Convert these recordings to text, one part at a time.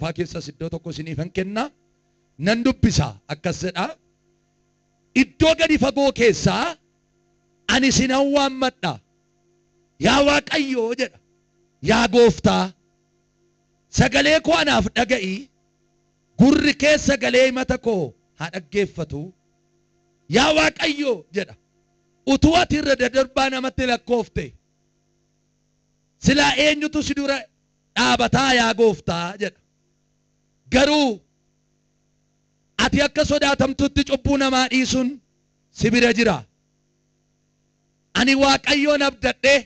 Macaafaa keessas iddoo tokko isiniifan kenna. Nan dubbisa akkas jedha. Iddoo gadi fagoo keessaa ani sinan waammadha. Yaa Waaqayyoo jedha. Yaa Gooftaa, sagalee koo anaaf dhaga'i. Gurri kee sagalee himata koo haa dhaggeeffatu. Yaa Waaqayyoo jedha. Utuu ati irra daddarbaa namatti lakkoofte, silaa eenyutu si dura dhaabataa yaa Gooftaa jedha. Garuu ati akka sodaatamtutti cubbuu namaa dhiisuun si bira jira. Ani Waaqayyoon abdadhee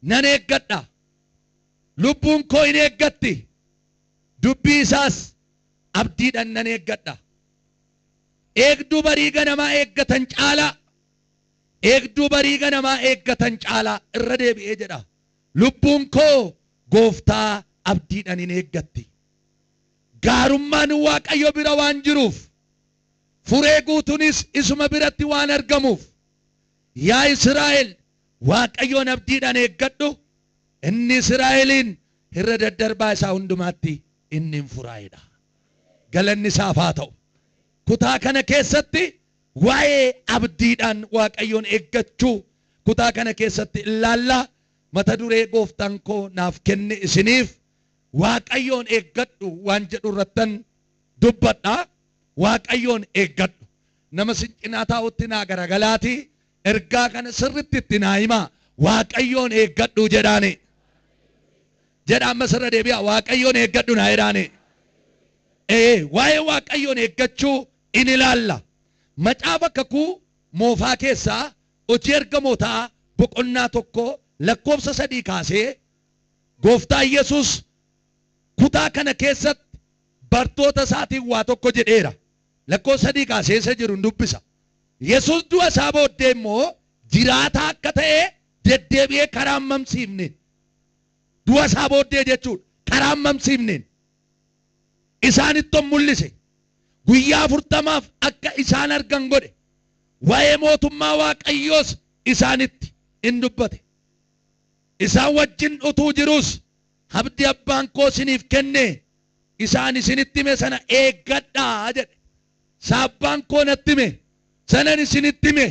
nan eeggadha. Lubbuun koo hin eeggatti. Dubbii isaas abdiidhaan nan eeggadha. Eegduu barii ganamaa eeggatan caalaa, eegduu barii ganamaa eeggatan caalaa irra deebi'ee jedha. Lubbuun koo Gooftaa abdiidhaan hin eeggatti. Gaarummaan Waaqayyo bira waan jiruuf, furee guutuunis isuma biratti waan argamuuf, yaa Israa'el Waaqayyoon abdiidhaan eeggadhu. Inni Israa'eliin irra daddarbaa isaa hundumaatti inni hin furaa'edha. Galanni isaaf haa ta'u. Kutaa kana keessatti waa'ee abdiidhaan Waaqayyoon eeggachuu kutaa kana keessatti ilaallaa. Mata duree Gooftaan koo naaf kenne isiniif Waaqayyoon eeggadhu waan jedhu irrattan dubbadha. Waaqayyoon eeggadhu. Nama si cinaa taa'utti naa garagalaati. Ergaa kana sirriitti itti naa himaa. Waaqayyoon eeggadhu jedhaani. Jedha amma sirra deebi'a. Waaqayyoon eeggadhu naa jedhaani. Waa'ee Waaqayyoon eeggachuu in ilaalla. Macaafa Kakuu Moofaa keessaa Hojii Ergamootaa boqonnaa 1 lakkoofsa 3 kaasee Gooftaa Yesuus kutaa kana keessatti bartoota isaatiin waa tokko jedheera. Lakkoofsa 3 kaasee isa jiru dubbisa. Yesuus du'a isaa booddee immoo jiraataa akka ta'e deddeebi'ee karaa hammamsiifne. Du'a isaa booddee jechuudha. Karaa hammamsiifneen isaanitti mul'ise. Guyyaa 40 akka isaan argan godhe. Waa'ee mootummaa Waaqayyoos isaanitti in dubbate. Isaan wajjin utuu jiruus abdii abbaan koo isiniif kenne isaan isinitti hime sana eeggadhaa jedhe. Abbaan koo natti hime sanan isinitti hime,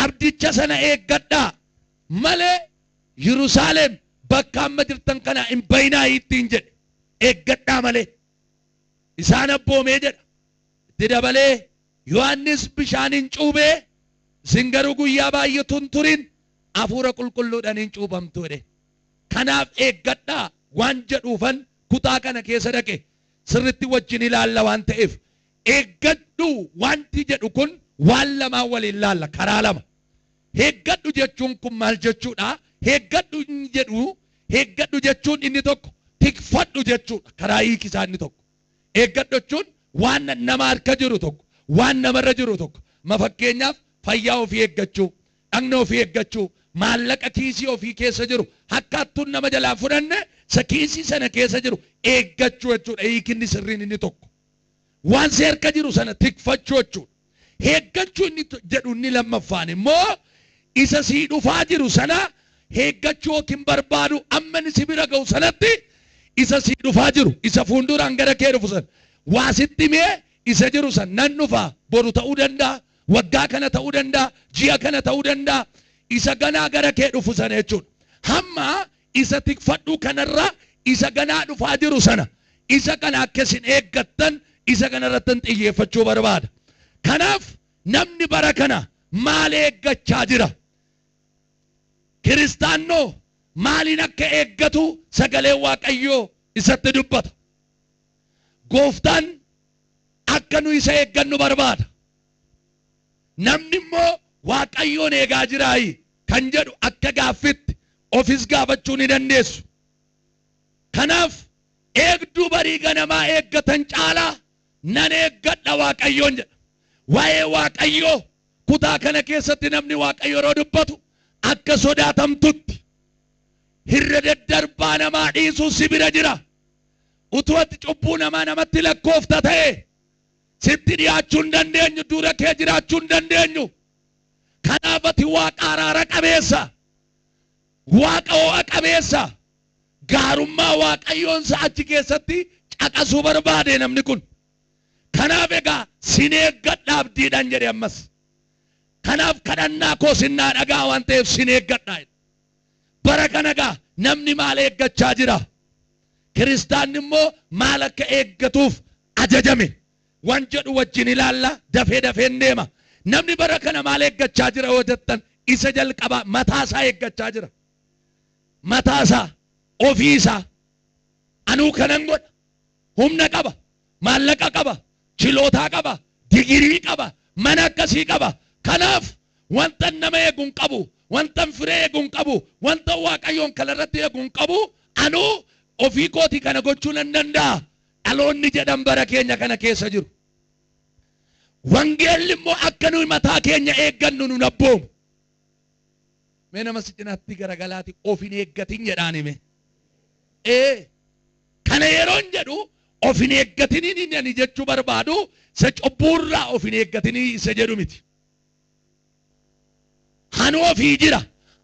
abdicha sana eeggadhaa malee Yerusaalem bakka amma jirtan kana hin bayinaa ittiin jedhe. Eeggadhaa malee. Isaan abboomee jedha. Itti dabalee Yohaannis bishaaniin cuubee isin garuu guyyaa baay'eetu hin turin hafuura qulqulluudhaan hin cuubamtu jedhe. Kanaaf eeggadhaa waan jedhuufan kutaa kana keessa dhaqe sirritti wajjin ilaalla waan ta'eef eeggadhu wanti jedhu kun waan lamaan waliin ilaalla karaa lama. Eeggadhu jechuun kun maal jechuudha? Eeggadhu jedhu, eeggadhu jechuun inni tokko tikfadhu jechuudha karaa hiikisaa inni tokko. Eeggadhu jechuun waan nama harka jiru tokko, waan namarra jiru tokko. Ma fakkeenyaaf fayyaa ofii eeggachuu, dhagna ofii eeggachuu, maallaqa kiisii ofii keessa jiru akka hattuun nama jalaa fudhanne isa kiisii sana keessa jiru eeggachuu jechuudha. Hiikinni sirriin inni tokko. Waan si harka jiru sana tikfachuu jechuudha. Eeggachuu inni jedhu inni lammaffaan immoo isa sii dhufaa jiru sana eeggachuu yookiin barbaadu amma inni si bira ga'u sanatti isa sii dhufaa jiru isa fuulduraan gara kee dhufu sana waa sitti himee isa jiru sana nan dhufa boru ta'uu danda'a, waggaa kana ta'uu danda'a, ji'a kana ta'uu danda'a, isa ganaa gara kee dhufu sana jechuudha. Hamma isa tikfadhu kanarra isa ganaa dhufaa jiru sana isa kana akka isin eeggattan isa kanarratti xiyyeeffachuu barbaada. Kanaaf namni bara kana maal eeggachaa jira? Kiristaannoo maaliin akka eeggatu sagalee Waaqayyoo isatti dubbata. Gooftaan akka nu isa eeggannu barbaada. Namni immoo Waaqayyoon eegaa jiraayi kan jedhu akka gaaffitti ofis gaafachuu ni dandeessu. Kanaaf eegduu barii ganamaa eeggatan caalaa nan eeggadha Waaqayyoon jedha. Waa'ee Waaqayyoo kutaa kana keessatti namni Waaqayyo yeroo dubbatu akka sodaatamtutti hirra daddarbaa namaa dhiisuu si bira jira. Utuu ati cubbuu namaa namatti lakkoofta ta'e sitti dhiyaachuu hin dandeenyu, dura kee jiraachuu hin dandeenyu. Kanaaf ati Waaqa araara qabeessa, Waaqa ho'a qabeessa, gaarummaa Waaqayyoon isa achi keessatti Caqasuu barbaade namni kun. Kanaaf egaa sin eeggadha abdiidhaan jedhe ammas. Kanaaf kadhannaa koo sinnaa dhagaa waan ta'eef sin eeggadha. Bara kana egaa namni maal eeggachaa jira? Kiristaanni immoo maal akka eeggatuuf ajajame? Waan jedhu wajjin ilaalla, dafee dafeen deema. Namni bara kana maal eeggachaa jira yoo jettan isa jalqabaa mataa isaa eeggachaa jira. Mataa isaa, ofii isaa, anuu kanan godha, humna qaba, maallaqa qaba, chilootaa qaba, digirii qaba, mana akkasii qaba. Kanaaf wanta nama eegu hin qabu, wanta firee eegu hin qabu, wanta Waaqayyoon kanarratti eegu hin qabu, anuu ofii kootii kana gochuu nan danda'a. Dhaloonni jedhan bara keenya kana keessa jiru. Wangeelli immoo akka nuyi mataa keenya eeggannu nu abboomu. Mee nama si cinaatti garagalaati of hin eeggatin jedhaan hime. Kana yeroon jedhu of hin eeggatiniin ani jechuu barbaadu isa cubbuurraa of hin eeggatinii isa jedhu miti. Anuu ofii jira,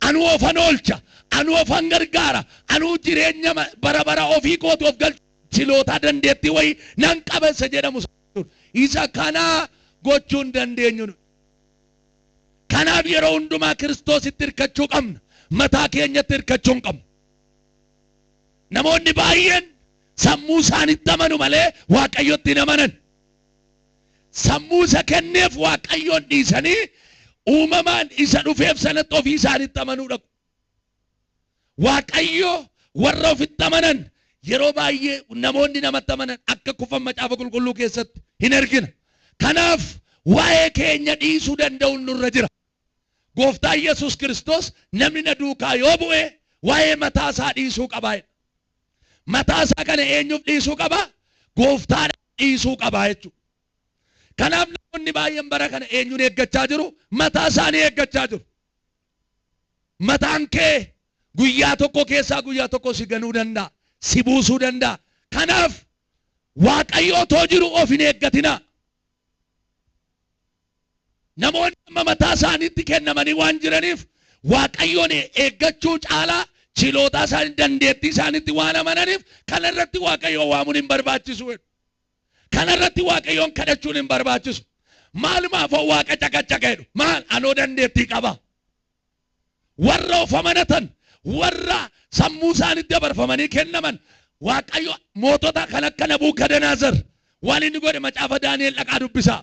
anuu ofan oolcha, anuu ofan gargaara, anuu jireenya bara bara ofii kootu of galcha. Chilootaa dandeettii wayii nan qaba isa jedhamu isa kana gochuu hin dandeenyu. Kanaaf yeroo hundumaa Kiristoositti hirkachuu qabna. Mataa keenyatti hirkachuu hin qabnu. Namoonni baay'een sammuu isaanitti amanu malee Waaqayyotti hin amanan. Sammuu isa kenneef Waaqayyoon dhiisanii uumamaan isa dhufeef sanatti ofii isaanitti amanuu dhaqu. Waaqayyo warra ofitti amanan yeroo baay'ee namoonni namatti amanan akka kufan macaafa qulqulluu keessatti hin argina. Kanaaf waa'ee keenya dhiisuu danda'uun nurra jira. Gooftaan Yesuus Kiristoos namni na duukaa yoo bu'e waa'ee mataa isaa dhiisuu qaba. Mataa isaa kana eenyuuf dhiisuu qaba? Gooftaadhaaf dhiisuu qaba jechuudha. Kanaaf namoonni baay'een bara kana eenyuun eeggachaa jiru? Mataa isaanii eeggachaa jiru. Mataan kee guyyaa tokko keessaa guyyaa tokko si ganuu danda'a, si buusuu danda'a. Kanaaf Waaqayyo otoo jiru of hin eeggatinaa. Namoonni amma mataa isaaniitti kennamanii waan jiraniif Waaqayyoon eeggachuu caalaa chilootaa isaanii dandeettii isaaniitti waan amananiif kanarratti Waaqayyoon waamuun hin barbaachisu. Kanarratti Waaqayyoon kadhachuun hin barbaachisu. Maalumaaf Waaqa caqacaqa jedhu? Maal anoo dandeettii qaba. Warra of amanatan, warra sammuu isaaniitti dabarfamanii kennaman Waaqayyo mootota kan akka Nabukadnezar waan inni godhe macaafa Daani'el dhaqaa dubbisaa.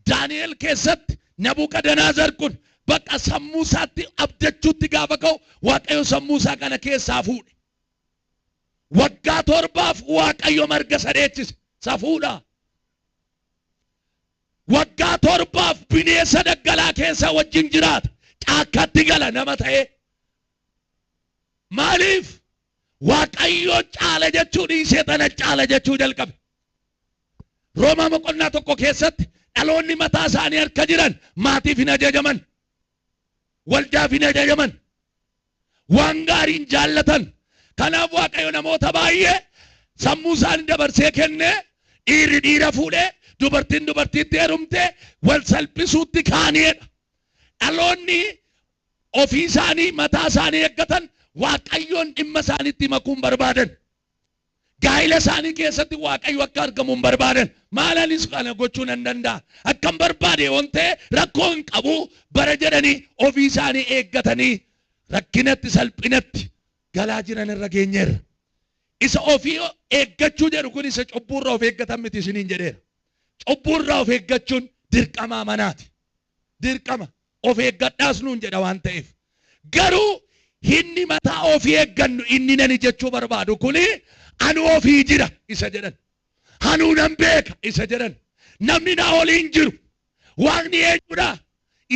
Daani'el keessatti Nabukadnezar kun bakka sammuu isaatti abdachuutti gaafa ka'u Waaqayyo sammuu isaa kana keessaa fuudhe. Waggaa 7 Waaqayyo marga sadeechise safuudha. Waggaa 7 bineensa daggalaa keessa wajjin jiraata. Caakkatti gala nama ta'e. Maaliif? Waaqayyo caala jechuu dhiisee tana caala jechuu jalqabe. Roomaa boqonnaa 1 keessatti dhaloonni mataa isaanii harka jiran maatiif hin ajajaman, waldaaf hin ajajaman, waan gaariin jaallatan. Kanaaf Waaqayyo namoota baay'ee sammuu isaanii dabarsee kennee dhiirri dhiira fuudhee dubartiin dubartiitti heerumtee wal salphisuutti kaaniidha. Dhaloonni ofii isaanii mataa isaanii eeggatan Waaqayyoon dhimma isaaniitti makuun barbaadan. Gaa'ila isaanii keessatti Waaqayyo akka argamu hin barbaadan. Maalanis kana gochuu nan danda'a. Akkam barbaade yoon ta'e rakkoo hin qabu bara jedhanii ofii isaanii eeggatanii rakkinatti salphinatti galaa jiran irra geenyeerra. Isa ofii eeggachuu jedhu kun isa cubbuurraa of eeggatan miti isiniin jedheera. Cubbuurraa of eeggachuun dirqama amanaati. Dirqama of eeggadhaas nuun jedha waan ta'eef. Garuu inni mataa ofii eeggannu inni nani jechuu barbaadu kuni anu ofii jira isa jedhan. Anuu nan beeka isa jedhan. Namni na oliin jiru. Waaqni eenyudha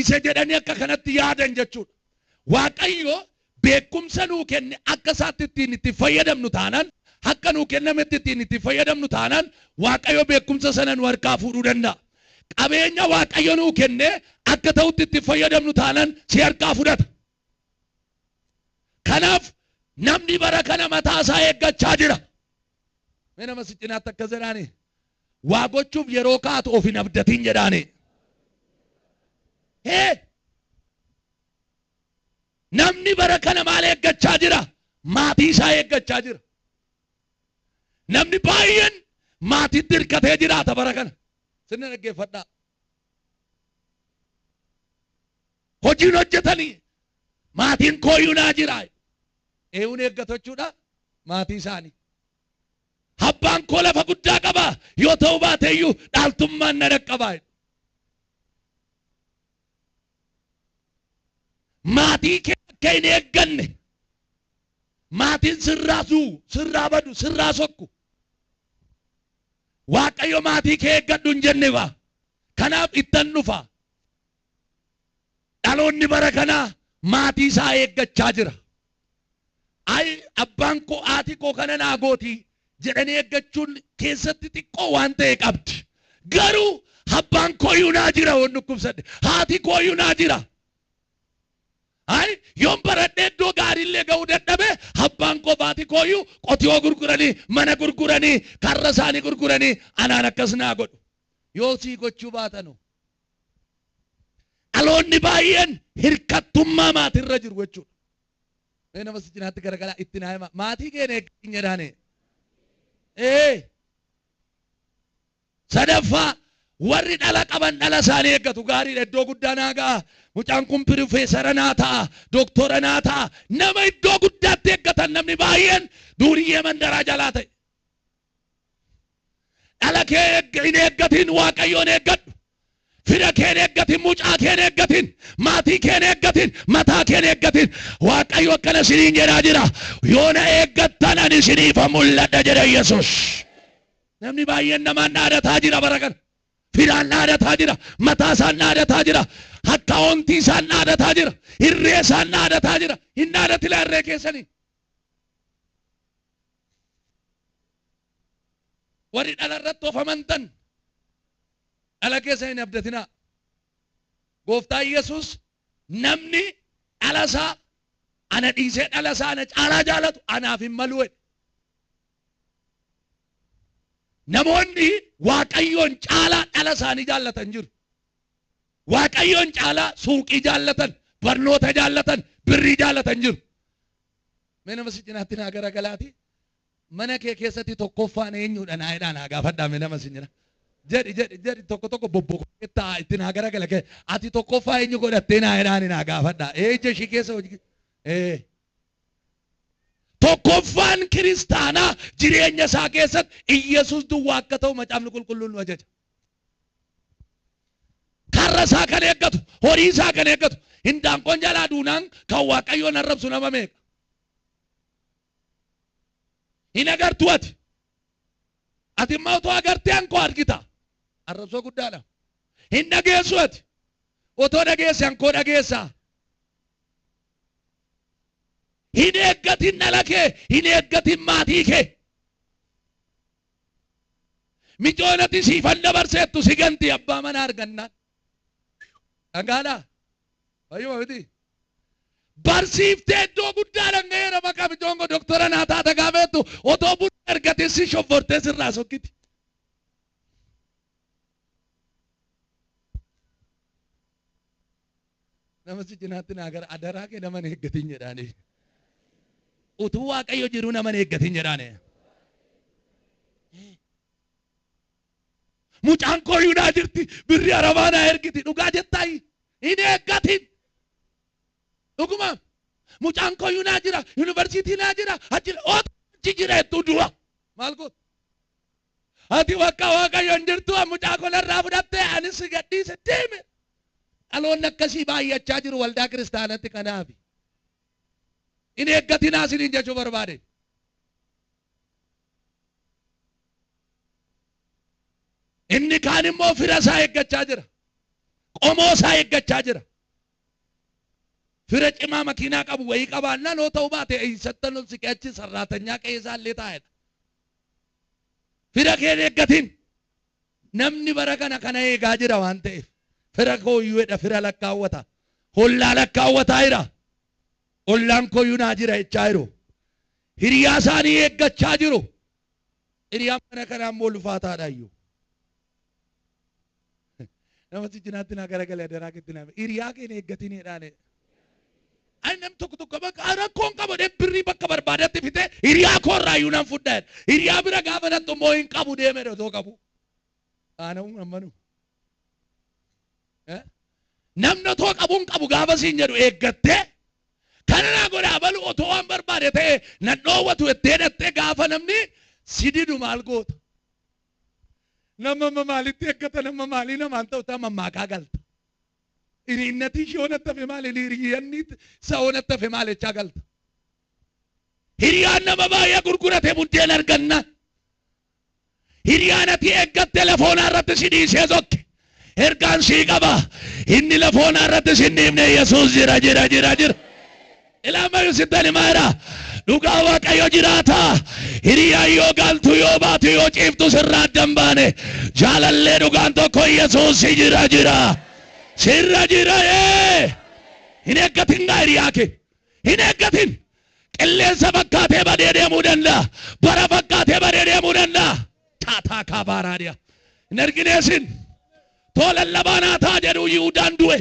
isa jedhanii akka kanatti yaadan jechuudha. Waaqayyo beekumsa nuu kenne akka isaatti ittiin itti fayyadamnu taanaan, akka nuu kennametti ittiin itti fayyadamnu taanaan Waaqayyo beekumsa sana nu harkaa fuudhuu danda'a. Qabeenya Waaqayyo nuu kenne akka ta'utti itti fayyadamnu taanaan si harkaa fudhata. Kanaaf namni bara kana mataa isaa eeggachaa jira. Mee nama si cinaatti akkas jedhaani, waa gochuuf yeroo kaatu of hin abdatin jedhaani. Namni bara kana maal eeggachaa jira? Maatii isaa eeggachaa jira. Namni baay'een maatiitti hirkatee jiraata bara kana. Sinna dhaggeeffadhaa. Hojiin hojjetanii maatiin kooyyuu naa jira. Eewuun eeggatu jechuudha maatii isaanii. Abbaan koo lafa guddaa qaba yoo ta'u baate iyyuu dhaaltummaan na dhaqqaba. Maatii kee akka hin eegganne maatiin sirraa suu sirraa badu sirraa sokku. Waaqayyo maatii kee eeggadhu hin jenne ba. Kanaaf ittan dhufa. Dhaloonni bara kanaa maatii isaa eeggachaa jira. Ay abbaan koo haati koo kana naa gooti jedhanii eeggachuun keessatti xiqqoo waan ta'e qabdi. Garuu abbaan kooyyuu naa jira waan dhukkubsadhe haati kooyyuu naa jira. Ay yoon baradhee iddoo gaariillee ga'uu dadhabe abbaan koo haati kooyyuu qotiyoo gurguranii mana gurguranii karra isaanii gurguranii anaan akkas naa godhu. Yoo sii gochuu baatanu. Dhaloonni baay'een hirkattummaa maatirra jiru jechuudha. Mee nama si cinaatti garagalaa itti naa hima. Maatii keenya eeggatin jedhaane. Sadaffaa warri dhala qaban dhala isaanii eeggatu gaariidha iddoo guddaa naa ga'a. Mucaan kun pirofeesara naa ta'a, doktora naa ta'a. Nama iddoo guddaatti eeggatan namni baay'een duuriyyee mandaraa jalaa ta'e. Dhala kee hin eeggatin Waaqayyoon eeggadhu. Fira kee hin eeggatin, mucaa kee hin eeggatin, maatii kee hin eeggatin, mataa kee hin eeggatin. Waaqayyo akkana isiniin jedhaa jira. Yoo na eeggattan ani isiniif mul'adha jedha Yesuus. Namni baay'een namaan dhaadataa jira bara kana. Firaan dhaadataa jira, mataa isaan dhaadataa jira, akkaawontii isaan dhaadataa jira, hirree isaan dhaadataa jira. Hin dhaadatinaa hirree keessanii. Warri dhala irratti of amantan dhala keessa hin abdatinaa. Gooftaan Yesuus namni dhala isaa ana dhiisee dhala isaa ana caalaa jaalatu anaaf hin malu jedhe. Namoonni Waaqayyoon caalaa dhala isaanii jaallatan jiru. Waaqayyoon caalaa suuqii jaallatan, barnoota jaallatan, birrii jaallatan jiru. Mee nama si cinaatti naa garagalaati. Mana kee keessatti tokkoffaan eenyudha naa jedhaa naa gaafadhaa mee nama si jira. Jedhi jedhi jedhi tokko tokko bobbokee ta'a itti naa garagala kee. Ati tokkoffaa eenyu godhattee naa jedhaan naa gaafadhaa. Ija ishii keessa hojii. Tokkoffaan kiristaanaa jireenya isaa keessatti Iyyasuus duwwaa akka ta'u macaafni qulqulluun nu ajaja. Karra isaa kan eeggatu, horii isaa kan eeggatu, hindaanqoon jalaa duunaan kan Waaqayyoon arrabsu nama meeqa? Hin agartu ati. Ati immoo otoo agartee hankoo argita. Arrabsoo guddaadha. Hin dhageessu ati. Otoo dhageesse hankoo dhageessaa. Hin eeggatin dhala kee, hin eeggatin maatii kee. Micoonati siifan dabarseettu si ganti abbaa mana argannaan. Dhagaadhaa? Fayyuma miti? Barsiiftee iddoo guddaa dhanga'eera maqaa micoon koo doktora naa taata gaafeettu otoo buna argate si shoffortee sirraa sokkiti. Nama si cinaatti naa gara adaraa kee nama hin eeggatin jedhaani. Utuu Waaqayyo jiruu nama hin eeggatin jedhaani. Mucaan kooyyuu naa jirti birri arabaa naa ergiti dhugaa jettaayi hin eeggatin. Dhuguma mucaan kooyyuu naa jira yuunivarsiitii naa jira achi achi jira jettuu dura maal goota? Ati bakka Waaqayyo hin jirtu mucaa koo narraa fudhattee anis si gadhiise deeme. Dhaloonni akkasii baay'achaa jiru waldaa kiristaanatti kanaafi. Hin eeggatinaa isiniin jechuu barbaade. Inni kaan immoo fira isaa eeggachaa jira. Qomoo isaa eeggachaa jira. Fira cimaa makiinaa qabu wayii qabaannaan yoo ta'u baate eessattan ol siqee achi sarraatanyaa qe'ee isaa illee taa'edha. Fira kee hin eeggatin. Namni bara kana kana eegaa jira waan ta'eef. Fira kooyyuu jedha fira lakkaawwata. Hollaa lakkaawwataa jira. Ollaan kooyyuu naa jira jechaa jiru. Hiriyaa isaanii eeggachaa jiru. Hiriyaan mana kanaa immoo ulfaataadha iyyuu. Nama si cinaatti naa garagalee adaraa keetti naa hiriyaa kee hin eeggatin jedhaane. Ani namni tokko tokko bakka rakkoon qabu birrii bakka barbaadetti fitee hiriyaa koorraayyuu nan fudhaa. Hiriyaa bira gaafa nattu immoo hin qabu deemee otoo qabu. Aana'uun ammanu. Namni otoo qabuun qabu gaafa siin jedhu eeggattee kana naa godhaa balu otoo waan barbaade ta'e nan dhoowwatu ettee dhattee gaafa namni si didu maal goota? Nama maalitti eeggata nama maalii namaan ta'u ta'a mammaaqaa galta. Hiriinnati ishee onatti hafe maali? Hiriyaanni isa onatti hafe maal jechaa galta? Hiriyaan nama baay'ee gurgurate buddeen arganna. Hiriyaan ati eeggatte lafoonaa irratti si dhiisee sokke. Ergaan sii qaba. Inni lafoonaa irratti si hin dhiifne Yesuus jira jira jira jira. Ilaamaa sittan himaa dhugaa Waaqayyo jiraata. Hiriyaan yoo galtu yoo baatu yoo ciiftu sirraa adda hin baane. Jaalallee dhugaan tokko Yesuus si jira jira. Sirra jira hin eeggatin gaa hiriyaa kee. Hin eeggatin. Qilleensa fakkaatee badee deemuu danda'a. Bara fakkaatee badee deemuu danda'a. Taataa kaabaaraadhiya. Hin argineesin. Tola labaanaa taa jedhu Yihuudaan du'e.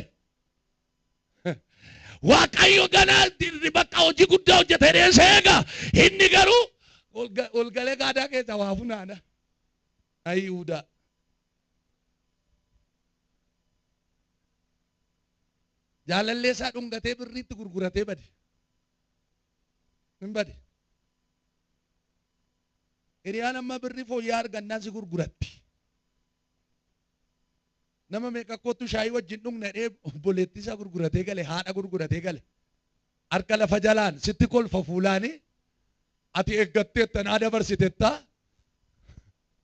Waaqayyo ganaa bakka hojii guddaa hojjetee deemsa eega. Inni garuu ol galee gaadaa keessaa waa funaana. Ay Yihuudaa. Jaalallee isaa dhungatee birriitti gurguratee bade. Hin bade. Hiriyaan amma birrii fooyya'aa argannaan si gurguratti. Nama meeqa kootu shaayii wajjin dhugna dhee obboleettii isaa gurguratee gale haadha gurguratee gale. Harka lafa jalaan sitti kolfa fuulaani ati eeggatteetta naa dabarsitetta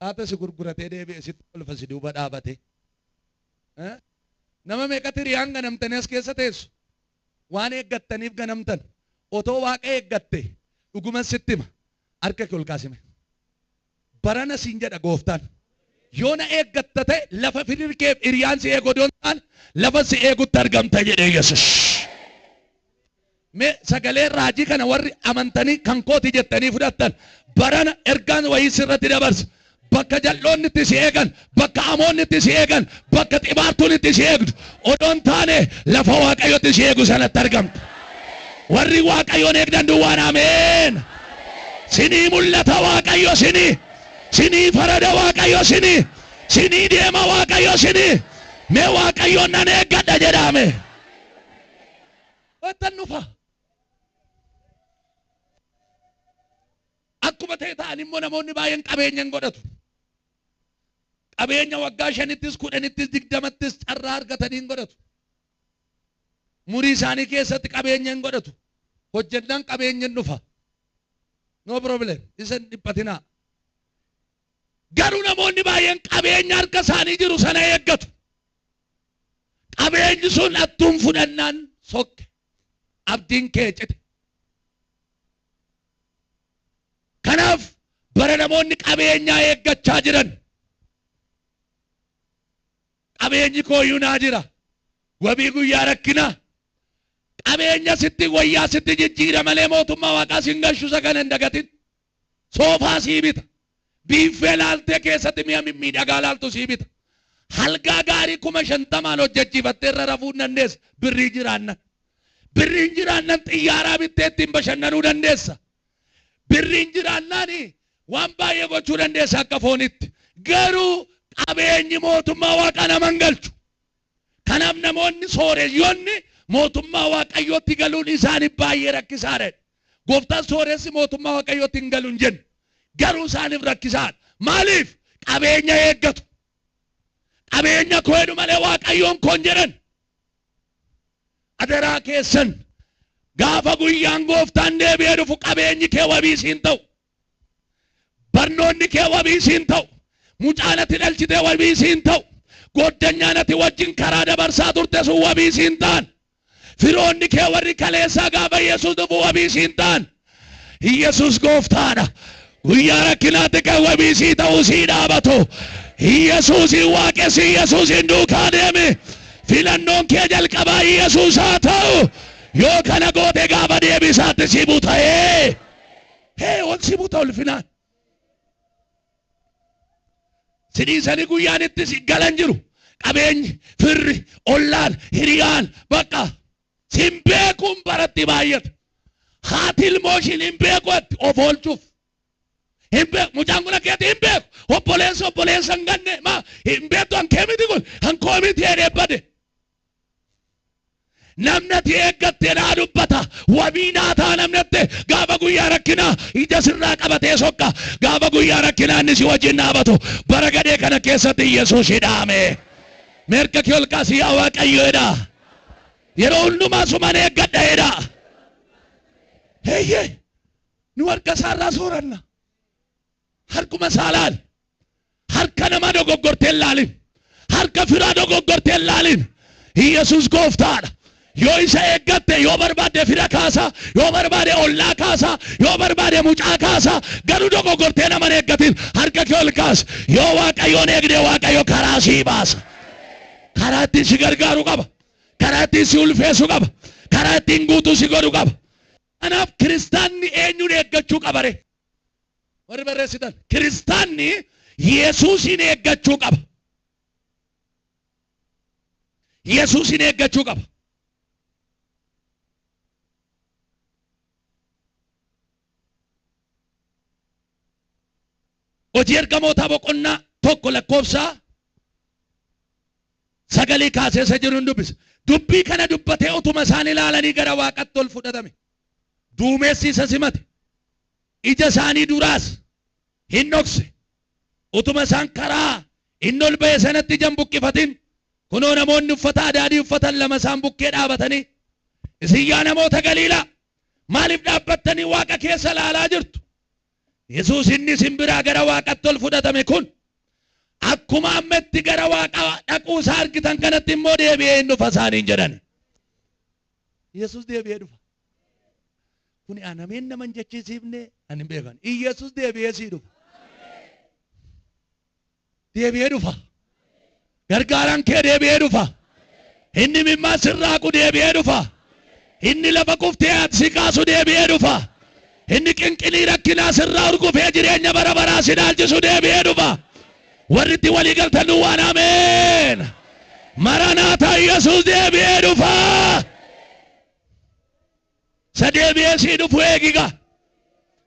haata si gurguratee deebi'e sitti kolfa si duuba dhaabate. Nama meeqatti hiriyaan ganamtanii as keessa teessu waan eeggattaniif ganamtan otoo waaqa eeggatte dhuguman sitti hima harka kee ol kaasime. Barana siin jedha gooftaan. Yoo na eeggatta ta'e lafa firri hiriyaan si eegu odoon ta'an lafa si eegutti argamta jedhee Yesuus. Mee sagalee raajii kana warri amantanii kan kooti jettanii fudhattan barana ergaan wayii sirratti dabarsa. Bakka jal'oonni itti si eegan, bakka amoonni itti si eegan, bakka xibaartuun itti si eegdu odoon taane lafa Waaqayyotti si eegu sanatti argamta. Warri Waaqayyoon eegdan duwwaan ameen. Sinii mul'ata Waaqayyo sinii. Sinii farada Waaqayyo sinii. Sinii deema Waaqayyo sinii. Mee Waaqayyoon nan eeggadha jedhame. Wattan dhufa. Akkuma ta'e ta'an immoo namoonni baay'een qabeenya hin godhatu. Qabeenya waggaa 5ttis 10ttis 20ttis carraa argatanii hin godhatu. Murii isaanii keessatti qabeenya hin godhatu. Hojjennaan qabeenya hin dhufa. No problem. Isa hin dhiphatinaa. Garuu namoonni baay'een qabeenya harka isaanii jiru sana eeggatu. Qabeenyi sun attuun fudhannaan sokke. Abdiin kee cite. Kanaaf bara namoonni qabeenyaa eeggachaa jiran. Qabeenyi kooyyuu naa jira. Wabii guyyaa rakkinaa. Qabeenya sitti wayyaa sitti jijjiira malee mootummaa waaqaa siin galchu isa kana hin dagatin. Soofaa sii bita. Biiffee laaltee keessatti mi'a mimmiidhagaa laaltu sii bita. Halgaa gaarii 50,000 hojjechiifattee irra rafuu dandeessa. Birrii jiraannan. Birriin jiraannan xiyyaaraa bittee ittiin bashannanuu dandeessa. Birriin jiraannaan waan baay'ee gochuu dandeessa akka foonitti. Garuu qabeenyi mootummaa waaqaa nama hin galchu. Kanaaf namoonni sooreyyoonni mootummaa waaqayyootti galuun isaaniif baay'ee rakkisaadha. Gooftaan sooressi mootummaa waaqayyootti hin galu hin jennu. Garuu isaaniif rakkisaadha. Maaliif? Qabeenya eeggatu. Qabeenya koo jedhu malee waaqayyoon koon jedhan. Adaraa keessan gaafa guyyaan gooftaan deebi'ee dhufu qabeenyi kee wabii siin ta'u. Barnoonni kee wabii siin ta'u. Mucaan ati dhalchitee wabii siin ta'u. Goddanyaan ati wajjin karaa dabarsaa turte sun wabii siin ta'an. Firoonni kee warri kaleessaa gaafa Yesuus dhufu wabii siin ta'an. Yesuus gooftaadha. Guyyaa rakkinaatti kan wabii sii ta'uu sii dhaabatu. Yesuusin waaqessi Yesuusin duukaa deemi. Filannoon kee jalqabaa Yesuus haa ta'u. Yoo kana goote gaafa deebisaatti si buta. Hee ol si buta ulfinaan. Si dhiisanii guyyaan itti si galan jiru. Qabeenyi, firri, ollaan, hiriyaan bakka Sin beekuun baratti baay'ata. Haati ilmoo ishiin hin beeku atti of oolchuuf. Hin beeku mucaan kun akkeetti hin beeku. Obboleessa obboleessa hin ganne maa hin beektu hankee miti kun hankoo miti jedhee bade. Namni ati eeggatte naa dubbata. Wabii naa ta'a namni atte gaafa guyyaa rakkinaa ija sirraa qabatee sokka. Gaafa guyyaa rakkinaa inni si wajjin dhaabatu. Bara gadhee kana keessatti Yesuus hidhaame. Mirga kee ol kaasi yaa Waaqayyo jedha. Yeroo hundumaa suman eeggadha jedha. Heeyyee nu harka isaarraa sooranna. Harkuma isaa laali. Harka namaa dogoggortee hin laalin. Harka firaa dogoggortee hin laalin. Yesuus gooftaadha. Yoo isa eeggatte yoo barbaadde fira kaasa, yoo barbaade ollaa kaasa, yoo barbaade mucaa kaasa, garuu dogoggortee nama hin eeggatin. Harka kee ol kaasi. Yoo Waaqayyoon eegde Waaqayyo karaa sii baasa. Karaa ittiin si gargaaru qaba. Karaa ittiin si ulfeessu qaba. Karaa ittiin guutuu si godhu qaba. Kanaaf kiristaanni eenyuun eeggachuu qaba ree? Warri barreessitan kiristaanni Yesuusin eeggachuu qaba. Yesuusin eeggachuu qaba. Hojii ergamootaa boqonnaa 1 lakkoofsa 9 kaasee isa jiru hin dubbisa. Dubbii kana dubbatee utuma isaan ilaalanii gara waaqatti ol fudhatame. Duumessi isa simate. Ija isaanii duraas hin dhokse. Utuma isaan karaa inni ol ba'e sanatti ija hin buqqifatin kunoo namoonni uffata adaadii uffatan lama isaan bukkee dhaabatanii isin yaa namoota Galiilaa maaliif dhaabbattanii waaqa keessa ilaalaa jirtu? Yesuus inni isin biraa gara waaqatti ol fudhatame kun akkuma amma itti gara waaqa dhaquu isaa argitan kanatti immoo deebi'ee hin dhufa isaaniin jedhan. Yesuus deebi'ee dhufa. Kuni anameen nama hin jechisiifne ani hin beekan. Yesuus deebi'ee sii dhufa. Deebi'ee dhufa. Gargaaraan kee deebi'ee dhufa. Inni mimmaa sirraa qu deebi'ee dhufa. Inni lafa kuftee ati si kaasu deebi'ee dhufa. Inni qinqinii rakkinaa sirraa urgufee jireenya bara baraa si dhaalchisu deebi'ee dhufa. Warri itti walii galtan duwwaan ameen. Maranaata Yesuus deebi'ee dhufa. Isa deebi'ee sii dhufu eegiga.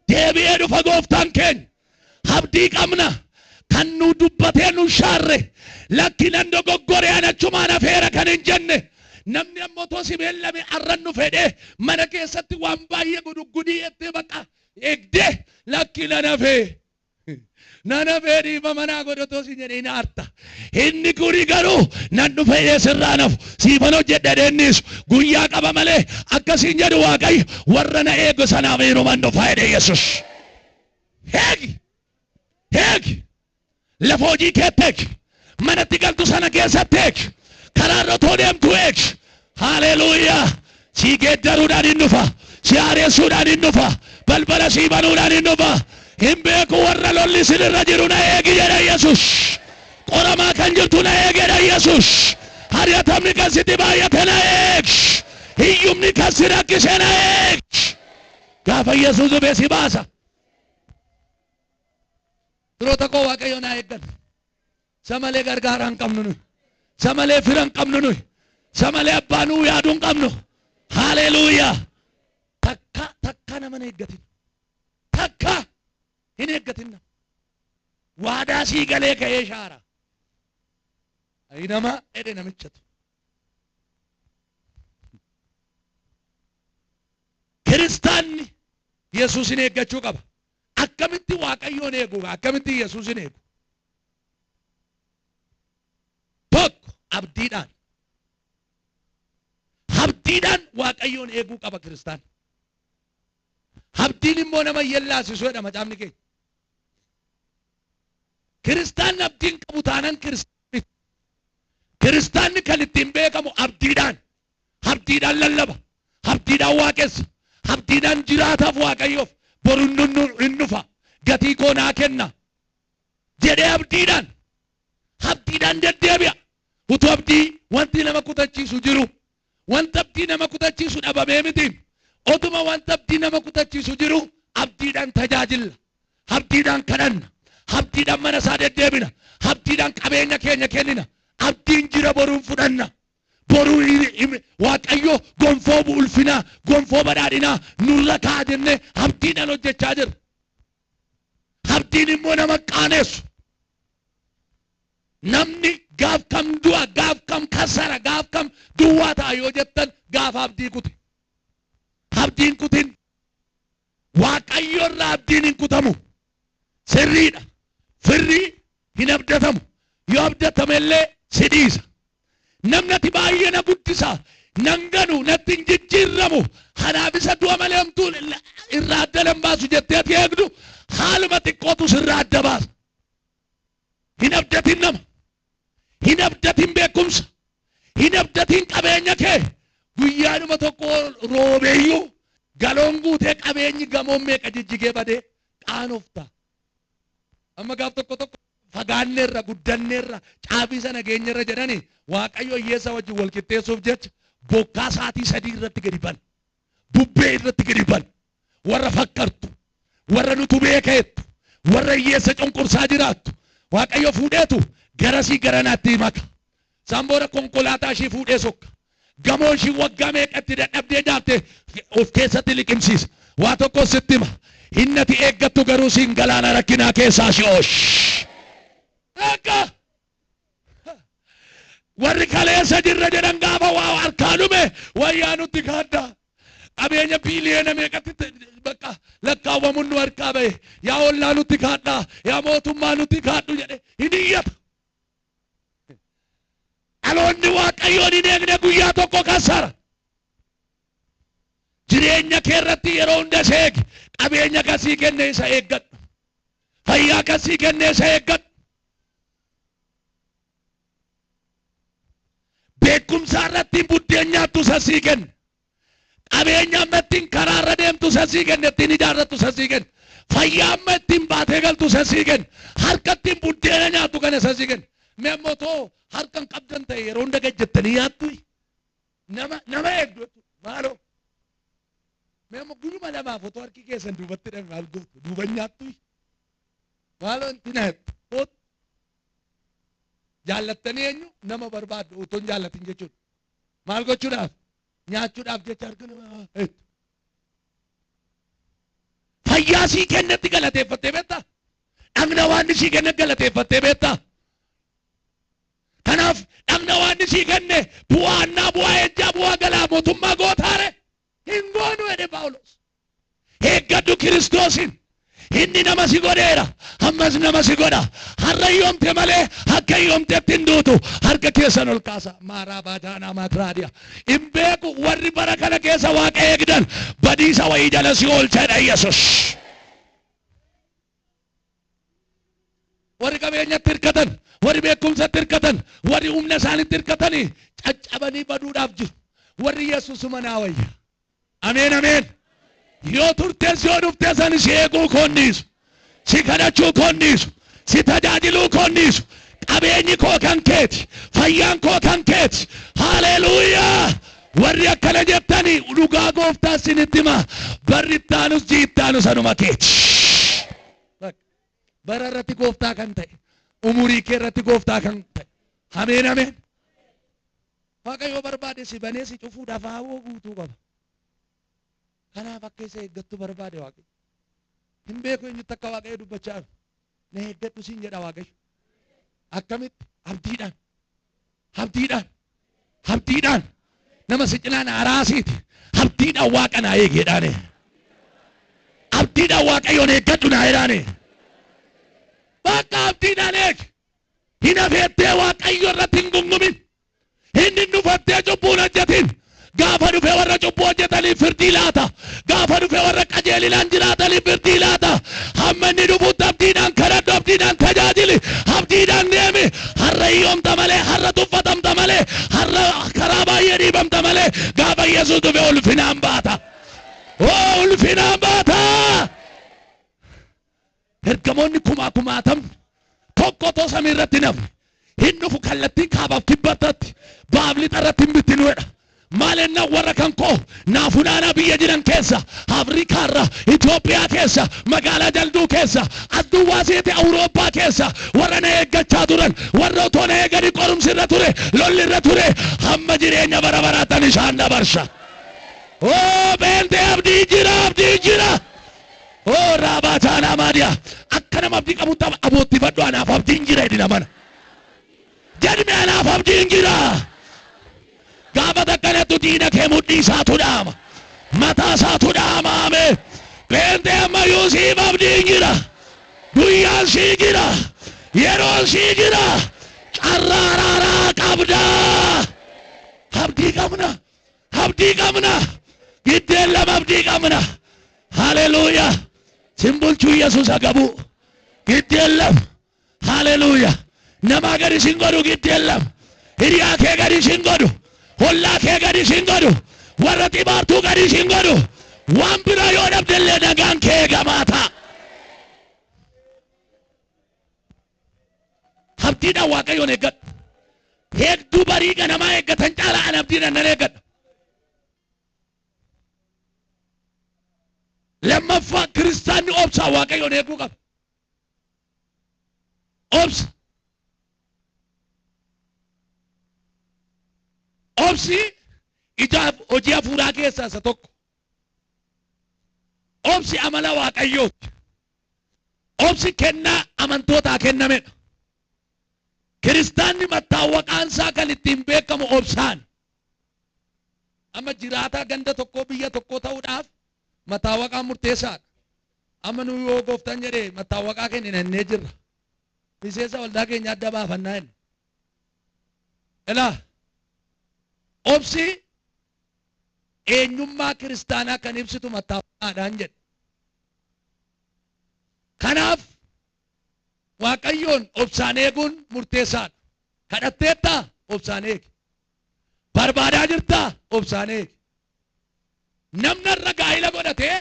Deebi'ee dhufa gooftaan keenya. Abdii qabna. Kan nu dubbatee nu shaarre. Lakki nan dogoggore an achumaan hafeera kan hin jenne. Namni ammoo otoo si beellame arran nu fedhee mana keessatti waan baay'ee guduggudii jettee baqa eegdee lakki nan hafee. Nan hafee dhiifama naa godhe otoo si jedhee hin aarta. Inni kuni garuu nan dhufe jedhee sirraa nafu siifan hojjedhe jedhee innis guyyaa qaba malee akkasiin jedhu Waaqayyo warra na eegu sanaaf heeruman dhufa jedhe Yesuus. Eegi! Eegi! Lafa hojii keetti eegi! Manatti galtu sana keessatti eegi! Karaa irra otoo deemtu eegi! Haleluuyaa! Si geeddaruudhaan hin dhufa. Si haaressuudhaan hin dhufa. Balbala sii banuudhaan hin dhufa. Hin beeku warra lolli isinirra jiru na eegi jedha Yesuus. Qoramaa kan jirtu na eegi jedha Yesuus. Ari'atamni kan sitti baay'ate na eegi. Hiyyumni kan si rakkise na eegi. Gaafa Yesuus dhufe si baasa. Firoota koo Waaqayyo naa eeggan. Isa malee gargaaraa hin qabnu nuyi. Isa malee fira hin qabnu nuyi. Isa malee abbaa nuu yaaduu hin qabnu. Haleluuyaa. Takka takka nama hin eeggatin. Takka hin eeggatin nama. Waadaa sii galee ka'ee shaara. Ayi nama jedhe namichatu. Kiristaanni Yesuusin eeggachuu qaba. Akkamitti Waaqayyoon eegu? Akkamitti Yesuusin eegu? Tokko abdiidhaan. Abdiidhaan Waaqayyoon eeguu qaba kiristaan. Abdiin immoo nama yellaasisu jedha macaafni keenya. Kiristaanni abdiin qabu taanan kiristaanni. Kiristaanni kan ittiin beekamu abdiidhaan. Abdiidhaan lallaba. Abdiidhaan waaqessa. Abdiidhaan jiraataaf Waaqayyoof. Boru hin dhufa. Gatii koo naa kenna. Jedhee abdiidhaan. Abdiidhaan deddeebi'a. Utuu abdii wanti nama kutachiisu jiru. Wanta abdii nama kutachiisu dhabamee miti. Otuma wanta abdii nama kutachiisu jiru abdiidhaan tajaajilla. Abdiidhaan kadhanna. Abdiidhaan mana isaa deddeebina. Abdiidhaan qabeenya keenya kennina. Abdiin jira boruun fudhanna. Boruu Waaqayyo gonfoo ulfinaa, gonfoo badhaadhinaa nurra kaa'a jennee abdiidhaan hojjechaa jirra. Abdiin immoo nama qaaneessu. Namni gaaf kam du'a, gaaf kam kasara, gaaf kam duwwaa ta'a yoo jettan gaafa abdii kute. Abdiin kutin. Waaqayyo irraa abdiin hin kutamu. Sirriidha. Firri hin abdatamu. Yoo abdatame illee si dhiisa. Namni ati baay'ee na guddisa, nan ganu, natti hin jijjiirramu, kanaaf isa du'a malee hamtuu irraa adda nan baasu jettee ati eegdu haaluma xiqqootu sirraa adda baasa. Hin abdatin nama. Hin abdatin beekumsa. Hin abdatin qabeenya kee. Guyyaadhuma tokko roobeeyyuu galoon guutee qabeenyi gamoon meeqa jijjigee badee qaanofta. Amma gaaf tokko tokko fagaanneerra, guddanneerra, caabii sana geenyerra jedhanii Waaqayyo hiyyeessa wajjin wal qixxeessuuf jecha bokkaa sa'aatii 3 irratti gadi bana. Bubbee irratti gadi bana. Warra fakkartu, warra nutu beekeettu, warra hiyyeessa cunqursaa jiraattu Waaqayyo fuudheetu garasii garanaatti maka. Isaan booda konkolaataa ishii fuudhee sokka. Gamoo ishii waggaa meeqatti dadhabdee ijaarte of keessatti liqimsiisa. Waa tokko sitti hima. Innati eeggattu garuu siin galaana rakkinaa keessaa si oosh. Akka warri kaleessa jirra jedhan gaafa waa harkaa dhume wayyaa nutti kaadda. Qabeenya biiliyoona meeqatti bakka lakkaawwamuun nu harkaa ba'e. Yaa ollaa nutti kaadhaa, yaa mootummaa nutti kaadhu jedhe hin iyyata. Dhaloonni Waaqayyoon hin eegne guyyaa tokko kasara. Jireenya kee irratti yeroo hunda isa eegi. Qabeenya kasii kenne isa eeggadhu. Fayyaa kasii kenne isa eeggadhu. Beekumsa irratti buddeen nyaattu isa sii kenne. Qabeenya amma ittiin karaa irra deemtu isa sii kenne, ittiin ijaarrattu isa sii kenne. Fayyaa amma ittiin baatee galtu isa sii kenne. Harka ittiin buddeena nyaattu kana isa sii kenne. Mee ammoo too harka hin qabdan ta'e yeroo hunda gad jettanii nyaattu. Nama eegdu jechuudha. Maaloo. Mee ammoo guyyuma lamaaf otoo harki keessan duubatti hidhame maal gootu? Duuba nyaattu. Maaloo inti na kootu. Jaallattanii eenyu nama barbaaddu otoo hin jaallatin jechuudha. Maal gochuudhaaf? Nyaachuudhaaf jecha harka nama eegdu. Fayyaa sii kennetti galateeffattee beektaa? Dhagna waan sii kenne galateeffattee beektaa? Kanaaf dhagna waan sii kenne bu'aa annaa, bu'aa ejjaa, bu'aa galaa mootummaa gootaare hin goonu jedhe Phaawulos. Eeggadhu Kiristoosin. Inni nama si godheera, ammas nama si godha. Har'a yoomte malee akka yoomtetti hin duutu. Harka keessan ol kaasa. Maaraa baataanaa maakraadiya. Hin beeku warri bara kana keessa Waaqa eegdan badiisa wayii jala si oolcha jedha Yesus. Warri qabeenyatti hirkatan, warri beekumsatti hirkatan, warri humna isaanitti hirkatanii caccabanii baduudhaaf jiru. Warri Yesus manaa wayya. Ameen ameen. Yoo turtes yoo dhuftes ani si eeguu koonniisu, si kadhachuu koonniisu, si tajaajiluu koonniisu. Qabeenyi koo kan keeti, fayyaan koo kan keeti. Haleluuyaa! Warri akkana jettanii dhugaa gooftaa isinitti hima. Barri ittaanus ji'i ittaanus anuma keeti. Bara irratti gooftaa kan ta'e, umurii kee irratti gooftaa kan ta'e. Ameen ameen. Waaqayyo barbaade si banee si cufuudhaaf haawoo guutuu qaba. Kanaaf akka isa eeggattu barbaade Waaqayyo. Hin beeku eenyutti akka Waaqayyo dubbachaa jiru. Na eeggadhu siin jedha Waaqayyo. Akkamitti? Abdiidhaan. Abdiidhaan. Abdiidhaan. Nama si cinaan araasiiti. Abdiidhaan Waaqa naa eegi jedhaani. Abdiidhaan Waaqayyoon eeggadhu naa jedhaani. Bakka abdiidhaan eegi. Hin hafeettee Waaqayyo irratti hin gungumin. Inni dhufattee cubbuu hin hojjetin. Gaafa dhufe warra cubbuu hojjetaniif firdii laata. Gaafa dhufe warra qajeelinaan jiraataniif firdii laata. Hamma inni dhufutti abdiidhaan kadhadhu, abdiidhaan tajaajili, abdiidhaan deemi. Har'a hiyyoomta malee, har'a tuffatamta malee, har'a karaa baay'ee dhiibamta malee, gaafa Yesuus dhufe ulfinaan baata. Oo ulfinaan baata. Ergamoonni kumaa kumaatamni tokko otoo samii irratti hin hafne hin dhufu kallattiin kaabaaf kibbatatti baaf lixa irratti hin bittinu jedha. Maal ennaan warra kan koo naa funaanaa biyya jiran keessa, Afrikaarra, Itoophiyaa keessa, magaalaa Jalduu keessa, as duwwaa seete Awurooppaa keessa warra na eeggachaa turan, warra otoo na eeganii qorumsi irra ture, lolli irra ture, hamma jireenya bara baraatan isaan dabarsa. Oo beeltee abdii jira, abdii jira. Oo raabaataan amaadiyaa akka nama abdii qabutti aboottifadhu anaaf abdiin jira jedhina mana. Jedhme anaaf abdiin jira. Gaafa takkanattu diina kee mudhii isaatu dhaama. Mataa isaatu dhaama amee. Beeltee ammayyuu siif abdiin jira. Guyyaan sii jira. Yeroon sii jira. Carraa araaraa qabda. Abdii qabna. Abdii qabna. Giddeen lama abdii qabna. Haleluuyaa. Simbulchuu Yesuus agabu. Giddeen lama. Haleluuyaa. Namaa gadi sin godhu giddeen lama. Hiriyaa kee gadi sin godhu. Hollaa kee gadi sin godhu. Warra xibaartuu gadi sin godhu. Waan biraa yoo dhabdellee nagaan kee eegamaa ta'a. Abdiidhaan Waaqayyoon eeggadhu. Hedduu barii ganamaa eeggatan caalaa an abdiidhaan nan eeggadha. Lammaffaa kiristaanni obsaa Waaqayyoon eeguu qaba. Obsa. Obsi ija hojii hafuuraa keessaa isa tokko. Obsi amala Waaqayyooti. Obsi kennaa amantootaa kennamedha. Kiristaanni mattaawwaqaan isaa kan ittiin beekamu obsaan. Amma jiraataa ganda tokkoo biyya tokkoo ta'uudhaaf mattaawwaqaan murteessaadha. Amma nu yoo gooftaan jedhee mattaawwaqaa kenninannee jirra. Miseensa waldaa keenya adda baafannaa inni. Ilaa obsi eenyummaa kiristaanaa kan ibsitu mattaawwaqaadhaan jedhe. Kanaaf Waaqayyoon obsaan eeguun murteessaadha. Kadhatteettaa obsaan eegi. Barbaadaa jirtaa obsaan eegi. Namni irra gaa'ila godhatee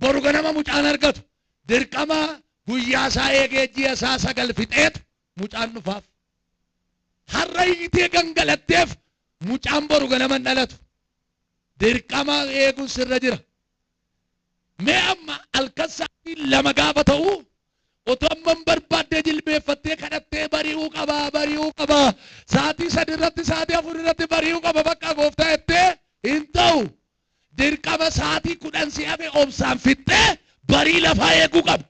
boru ganama mucaan argatu dirqama guyyaa isaa eegee ji'a isaa 9 fixeetu mucaan dhufaaf. Har'a hiitee gangalatteef mucaan boru ganama hin dhalatu. Dirqama eeguun sirra jira. Mee amma halkan sa'aatii 2 gaafa ta'u otoo amma hin barbaaddee jilbeeffattee kadhattee bari'uu qaba, bari'uu qaba. Sa'aatii 3 irratti, sa'aatii 4 irratti bari'uu qaba bakka gooftaa jettee hin ta'u. Dirqama sa'aatii 10 si hafe obsaan fixxee barii lafaa eeguu qabda.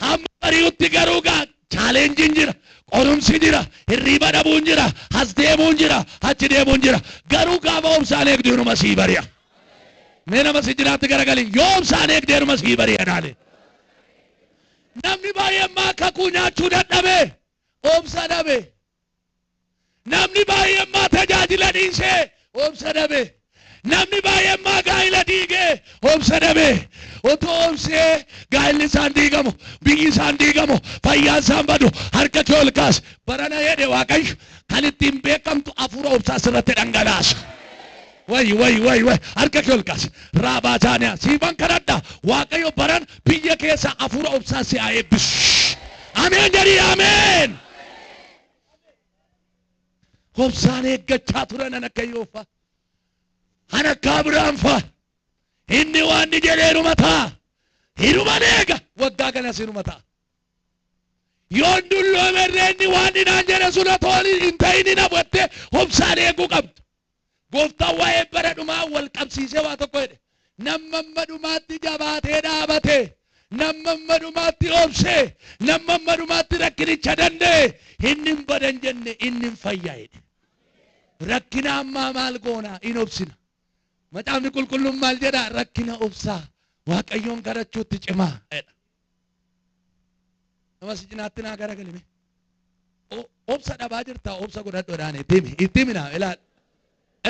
Hamma bari'utti garuu gaa chaalenjiin jira, qorumsi jira, hirriiba dhabuun jira, as deemuun jira, achi deemuun jira. Garuu gaafa obsaan eegdu inuma sii bari'a. Mee nama si jiraatti garagali yoo obsaan eegde inuma sii bari'a dhaale. Namni baay'een maa kakuu nyaachuu dadhabe obsa dhabe. Namni baay'een maa tajaajila dhiisee obsa dhabe. Namni baay'een maa gaa'ila diigee obsa dhabe. Otoo obsee gaa'illi isaan diigamu, biyyi isaan diigamu, fayyaan isaan badu, harka kee ol kaas. Barana jedhe Waaqayyo kan ittiin beekamtu hafuura obsaa sirratti dhangalaasa. Wayi wayi wayi wayi harka kee ol kaas. Raabaa taaniyaa siifan kadhadha. Waaqayyo baran biyya keessa hafuura obsaa si haa eebbisu. Ameen jedhii ameen. Obsaan eeggachaa turan an akka Iyyoob an akka Abiraam fa'a. Inni waan ni jedhee inuma ta'a. Inuma eega waggaa kanas inuma ta'a. Yoon dulloome inni waan inni naan jedhe sun otoo hin ta'in hin hafu obsaan eeguu qabdu. Gooftaan waa'ee bara dhumaa wal qabsiisee waa tokko jedhe. Namma amma dhumaatti jabaatee dhaabate, namma amma dhumaatti obsee, namma amma dhumaatti rakkinicha danda'e, inni hin badan jenne inni hin fayyaa jedhe. Rakkina ammaa maal goona hin obsina. Macaafni qulqulluun maal jedha? Rakkina obsaa Waaqayyoon kadhachuutti cimaa jedha. Nama si cinaatti naa garagalime. Obsa dhabaa jirtaa obsa godhadhu jedhaani itti himi itti himi naa ilaali.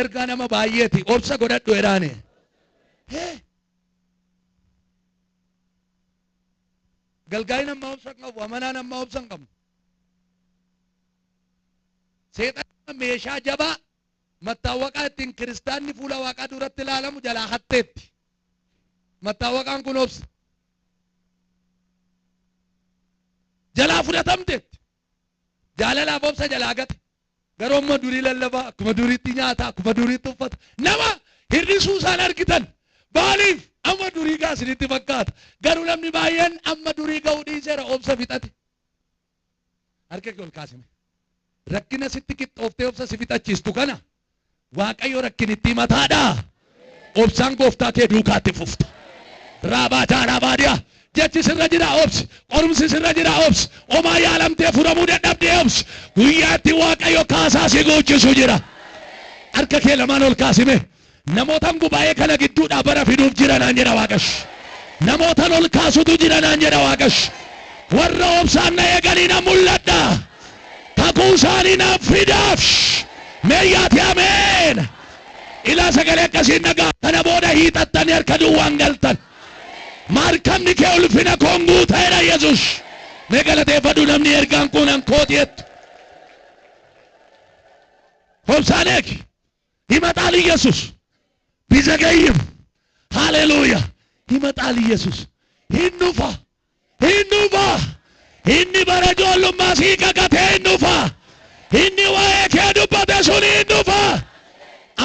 Ergaa nama baay'eeti obsa godhadhu jedhaani. Galgaayin amma obsa hin qabu, amanaan amma obsa hin qabu. Seexanni meeshaa jabaa mattaawwaqaa ittiin kiristaanni fuula waaqaa duratti ilaalamu jalaa hatteetti. Mattaawwaqaan kun obsa. Jalaa fudhatamteetti. Jaalalaaf obsa jalaa gate. Garuu amma durii lallabaa, akkuma duriitti nyaata, akkuma duriitti uffata. Nama hir'isuu isaan argitan. Maaliif? Amma durii gaa isinitti fakkaata. Garuu namni baay'een amma durii ga'uu dhiiseera obsa fixate. Harka kee ol kaasime. Rakkina sitti qixxooftee obsa si fixachiistu kana Waaqayyo rakkinitti mataadha. Obsaan gooftaa kee duukaatti fufta. Raabaataa raabaadiyaa. Jechi sirra jira obsi. Qorumsi sirra jira obsi. Omaa yaalamtee furamuu dadhabdee obsi. Guyyaatti Waaqayyo kaasaa si guuchisu jira. Harka kee lamaan ol kaasime. Namootan gubaa'ee kana gidduudhaa bara fiduuf jira naan jedha Waaqash. Namootan ol kaasutu jira naan jedha Waaqash. Warra obsaan na eeganiin nan mul'adha. Kakuu isaanii naaf fidaaf. Meeyyaati ameen. Ilaa sagalee akkasiin nagaa kana booda hiixattanii harka duwwaan galtan. Maarkamni kee ulfina koon guuteera Yesuus. Mee galateeffadhu namni ergaan kun an kooti jettu. Obsaan eegi. ይመጣል ኢየሱስ ቢዘገይም። ሃሌሉያ ይመጣል ኢየሱስ። Hin dhufa, hin dhufa. Inni bara ijoollummaa sii kakate hin dhufa. Inni waa'ee kee dubbate sun hin dhufa.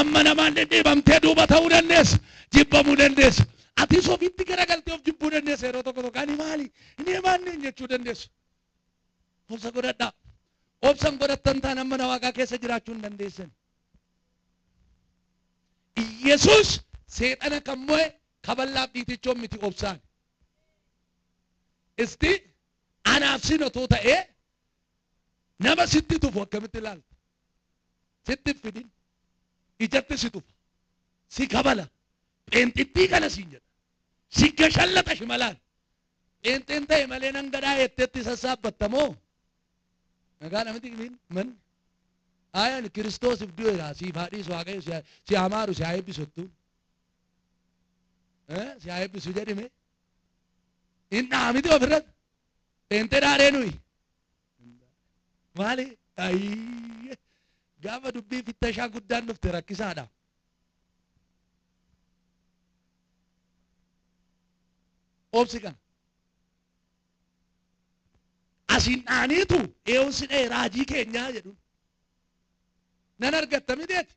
Amma namaan dhidhiibamtee duuba ta'uu dandeessa, jibbamuu dandeessa. Atis ofitti garagaltee of jibbuu dandeessa yeroo tokko tokko. Ani maali? Inni maali jechuu dandeessu. Obsa godhadhaa. Obsan godhattan taan amma na Waaqaa keessa jiraachuu hin dandeessan. Yesuus seexana kan mo'e kaballaaf dhiitichoon miti, obsaan. Isti anaaf sin otoo ta'ee nama sitti tufu akkamitti ilaalta? Sitti fidin ijatti si tufa, si kabala, pheenxittii kana siin jedha, si gashallata shimalaan. Pheenxeen ta'e malee nan gadhaa jetteetti sassaabbatta moo? Nagaa namatti man Ayaan Kiristoosiif du'eera, siif haa dhiisu Waaqayyo, si haa maaru, si haa eebbisu jettuun. Si haa eebbisu jedhime. Hin dhaamiti ofirratti. Pheenxee dhaadhee nuyi. Maali? Ayyee. Gaafa dubbii fittashaa guddaan dhufte rakkisaadha. Obsi kana. Asiin dhaaniitu eeyoon si dha'e raajii keenyaa jedhu. Nan argatta miteeti.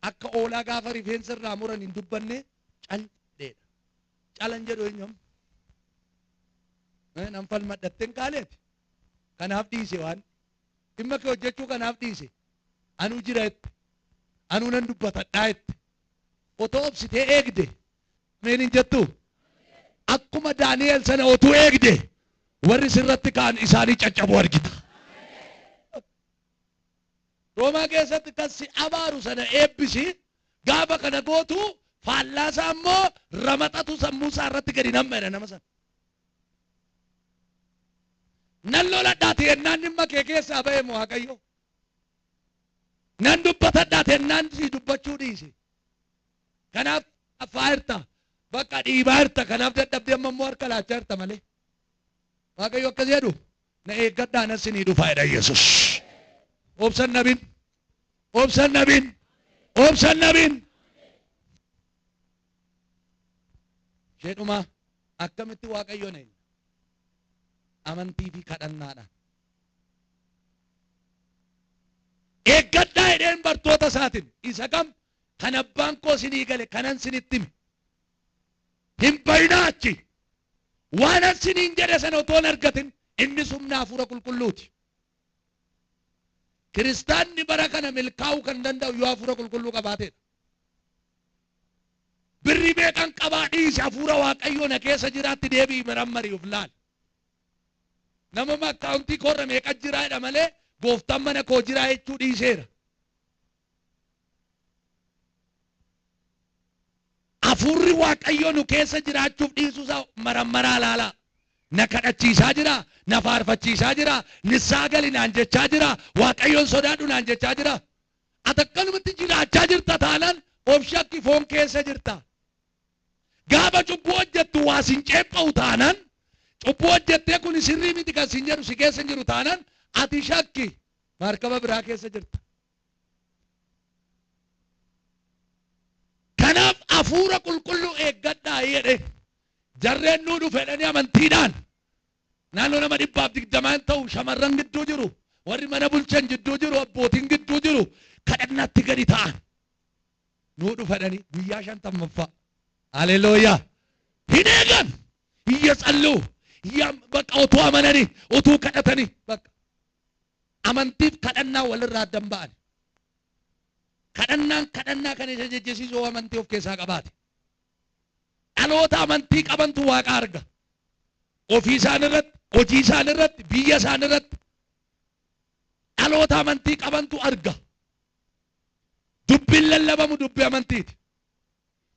Akka oolaa gaafa rifeensa irraa muran hin dubbanne cal dheedha. Calan jedhu eenyum? Nan falmadhatteen kaaleeti. Kanaaf dhiise waan. Dhimma kee hojjechuu kanaaf dhiise. Anuu jira jette. Anuu nan dubbatadhaa jette. Otoo obsitee eegde. Ameen hin jettu? Akkuma Daani'el sana otuu eegde warri sirratti ka'an isaanii caccabuu argita. Roomaa keessatti kan si abaaru sana eebbisi. Gaafa kana gootu faallaasaa immoo ramaxatu sammuu isaa irratti gadi nam'edha nama sana. Nan loladhaati ennaan dhimma kee keessaa ba'e moo Waaqayyo. Nan dubbatadhaati ennaan si dubbachuu dhiise. Kanaaf affaa jirta. Bakka dhiibaa jirta. Kanaaf dadhabdee amma immoo harka laachaa jirta malee. Waaqayyo akkas jedhu, na eeggadhaa, nan sinii dhufaa jedha Yesuus. Obsan nabin. Obsan nabin. Obsan nabin. Ishee akkamitti Waaqayyo na amantii fi kadhannaadhaan. Eeggadhaa jedheen bartoota isaatiin, isa kam kan abbaan koo sinii gale kanan sinitti hime. Hin bayinaa achi. Waan an siniin jedhe sana otoo hin argatin, inni humna hafuura qulqulluuti. Kiristaanni bara kana milkaa'uu kan danda'u yoo hafuura qulqulluu qabaateedha. Birri meeqan qabaa dhiisi, hafuura Waaqayyoo na keessa jiraatti deebi'i marammariif laal. Nama akkaawuntii koorra meeqa jiraadha malee gooftaan mana koo jiraa jechuu dhiiseera. Hafuurri Waaqayyoo nu keessa jiraachuuf dhiisuusaa marammaraa laalaa. Na kadhachiisaa jira, na faarfachiisaa jira, nissaa gali naan jechaa jira, Waaqayyoon sodaadhu naan jechaa jira. Ati akkanumatti jiraachaa jirta taanaan of shakki, foon keessa jirta. Gaafa cubbuu hojjettu waa sin ceepha'u taanaan, cubbuu hojjettee kun sirrii miti kan sin jedhu si keessa hin jiru taanaan, ati shakki, markaba biraa keessa jirta. Kanaaf hafuura qulqulluu eeggadhaa jedhe. Jarreen nuu dhufe jedhanii amantiidhaan naannoo nama 120 ta'u, shamarran gidduu jiru, warri mana bulchan gidduu jiru, abbootiin gidduu jiru, kadhannaatti gadi ta'an. Nuu dhufe jedhanii guyyaa 50ffaa. Haleluuyaa. Hin eegan. Iyya tsalluu. Bakka utuu amananii utuu kadhatanii bakka. Amantiif kadhannaa walirraa addan ba'an. Kadhannaan kadhannaa kan isa jejjesiisuu amantii of keessaa qabaate. Dhaloota amantii qabantu waaqa arga. Ofii isaan irratti, hojii isaan irratti, biyya isaan irratti. Dhaloota amantii qabantu arga. Dubbiin lallabamu dubbii amantiiti.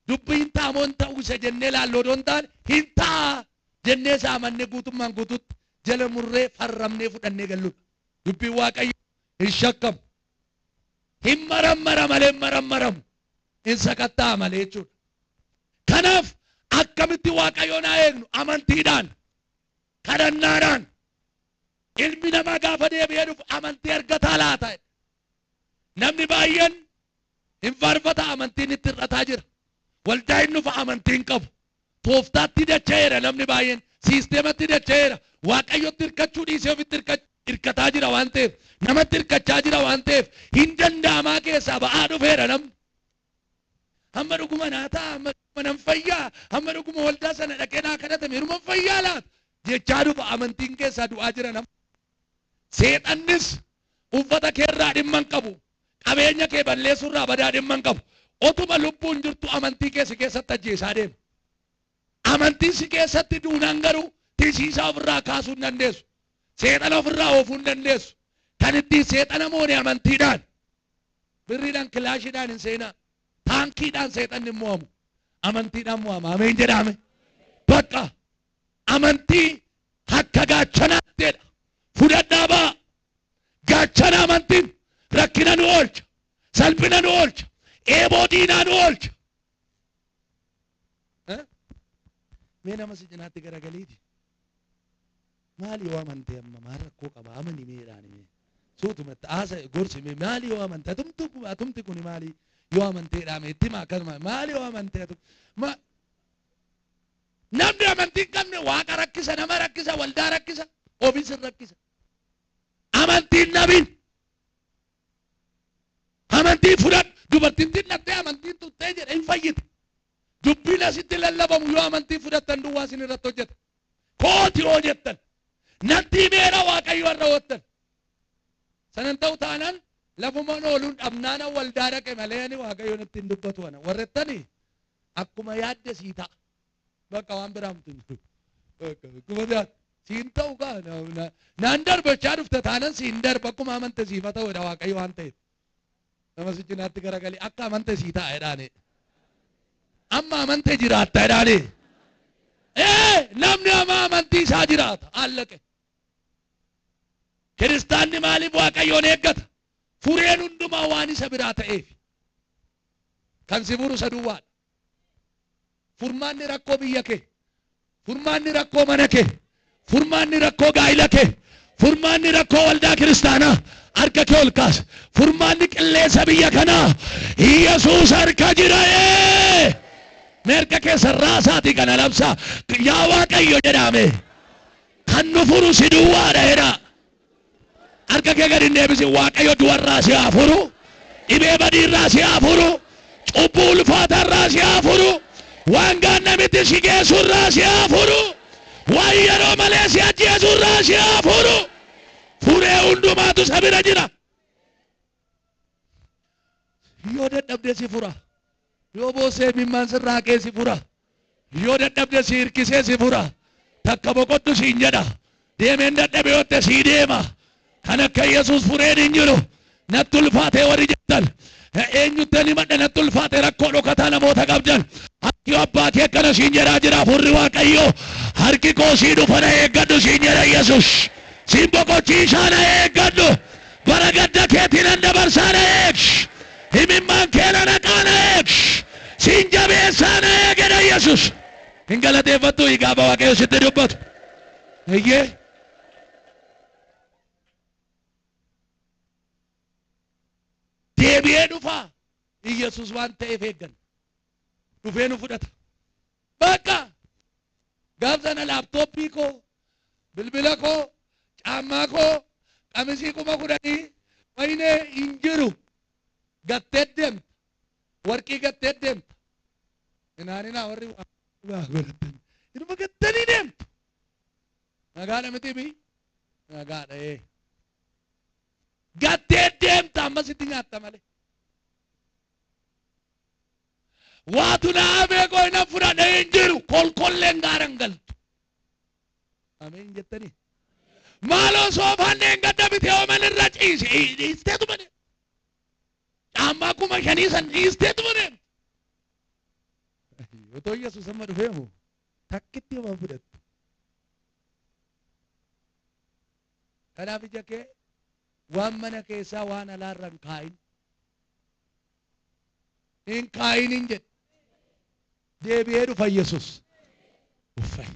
Dubbiin taamoon ta'uu isa jennee laalloo doon taane hin ta'a jennee isa amannee guutummaan guututti jala murree farramnee fudhannee galludha. Dubbiin Waaqayyo hin shakkamu. Hin marammara malee hin marammaramu. Hin sakatta'a malee jechuudha. Kanaaf akkamitti Waaqayyoon haa eegnu? Amantiidhaan, kadhannaadhaan. Ilmi namaa gaafa deebi'ee dhufu amantii argataa laata? Namni baay'een hin faarfata, amantiin itti hir'ataa jira. Waldaa hin dhufa, amantii hin qabu. Tooftaatti dacha'eera namni baay'een, siisteematti dacha'eera. Waaqayyotti hirkachuu dhiisee ofitti hirkataa jira waan ta'eef, namatti hirkachaa jira waan ta'eef, hin danda'amaa keessaa ba'aa dhufeera namni. Hamma dhuguma naa ta'a, hamma dhuguma nan fayyaa, hamma dhuguma waldaa sana dhaqee naa kadhatame, yeruma fayyaa laata jechaa dhufa, amantiin keessaa du'aa jira namni. Seexannis uffata keerraa dhimma hin qabu, qabeenya kee balleessuurraa badaa dhimma hin qabu. Otuma lubbuun jirtu amantii keessa keessatti ajjeesaa deema. Amantiin si keessatti duunaan garuu tisiisaa ofirraa kaasuu hin dandeessu. Seexana ofirraa oofuu hin dandeessu. Kan ittiin seexana moone amantiidhaan, birriidhaan, kilaashiidhaan hin seenaa. Taankiidhaan seexanni hin mo'amu. Amantiidhaan mo'ama. Ameen jedhame. Bakka amantii akka gaachanaatteedha. Fudhadhaa ba'a. Gaachana amantiin rakkina nu oolcha. Salphina nu oolcha. Eeboo diinaa nu oolcha. Mee nama si cinaatti garagaliiti. Maali yoo amante amma maal rakkoo qaba amani meedhaan mee. Suutumatti haasa gorsi mee maali yoo amante atumti kuni maali yoo amanteedhaa mee itti himaa akkasuma maali yoo amante atum. Namni amantii hin qabne waaqa rakkisa, nama rakkisa, waldaa rakkisa, ofiis hin rakkisa. Amantiin nabin. Amantii fudhadhu. Dubartiin xinnattee amantiin tuttee jedhe hin fayyite. Dubbiin asitti lallabamu yoo amantii fudhattan duwwaa isin irratti hojjeta. Kooti yoo jettan. Natti himeera Waaqayyo har'a hoottan. Sanan ta'u taanaan lafumaan ooluun dhabnaana waldaa dhaqe malee ani Waaqayyo natti hin dubbatu ana. Warrettanii akkuma yaadde sii ta'a. Bakka waan biraa miti hin jiru. Akkuma yaadde siin ta'u kaa naan darbachaa dhufte taanan siin darba akkuma amante siifa ta'uudha Waaqayyo waan ta'eef. Nama si cinaatti garagalii akka amante sii ta'a jedhaani. Amma amante jiraatta jedhaani. Namni amma amantii isaa jiraata. Allaqe. Kiristaanni maaliif Waaqayyoon eeggata? Fureen hundumaa waan isa biraa ta'eef. Kan si furu isa duwwaadha. Furmaanni rakkoo biyya kee, furmaanni rakkoo mana kee, furmaanni rakkoo gaa'ila kee, furmaanni rakkoo waldaa kiristaanaa harka kee ol kaas. Furmaanni qilleensa biyya kanaa Yesuus harka jira. Mee harka keessa raasaatii kana labsaa. Yaa Waaqayyo jedhame. Kan nu furu si duwwaadha jedha. Harka kee gadi hin deebisin. Waaqayyo du'arraa si haa furu. Dhibee badiirraa si haa furu. Cubbuu ulfaatarraa si haa furu. Waan gaannamitti si geessurraa si haa furu. Waan yeroo malee si ajjeesurraa si haa furu. Furee hundumaatu isa bira jira. Yoo dadhabde si fura. Yoo boossee imimmaan sirraa haqee si fura. Yoo dadhabde si hirkisee si fura. Takka boqodhu siin jedha. Deemeen dadhabe yootte sii deema. Kan akka Yesuus fureen hin jiru. Natti ulfaatee warri jettan. Eenyutti ani madha natti ulfaatee rakkoo dhokataa namoota qabdan. Harki abbaa kee akkana siin jedhaa jira hafuurri Waaqayyoo. Harki koo sii dhufa na eeggadhu siin jedha Yesuus. Siin boqochiisaa na eeggadhu. Bara gadda keetii nan dabarsaa na eegi. Himimmaan kee na naqaa na eegi. Siin jabeessaa na eegedha Yesuus. Hin galateeffattu gaafa Waaqayyo sitti dubbatu. Eeyyee. Deebi'ee dhufaa Yesuus waan ta'eef eegganna. Dhufee nu fudhata. Bakka gaaf sana laaptooppii koo, bilbila koo, caammaa koo, qamisii 10,000 waynee hin jiru. Gattee deemta. Warqii gattee deemta. Inaaninaa warri waa godhatan. Inuma gattanii deemtu. Nagaadha miti bii? Nagaadha ee. Gattee deemta ammasitti nyaatta malee. Waatu na hafee koo hin fudhadhe hin jiru. Kolkolleen gaara hin galtu. Ameen jettanii. Maaloo soofaan gadda bitee ooman irra ciise dhiisteetu malee. Caammaa 5,000 san dhiisteetu malee. Otoo Yesuus amma dhufeemu takkitti homaa fudhattu. Kanaaf ija kee waan mana keessaa waan alaarra hin kaa'in. Hin kaa'in hin jedhe. Deebi'ee dhufa Yesuus. Uffay.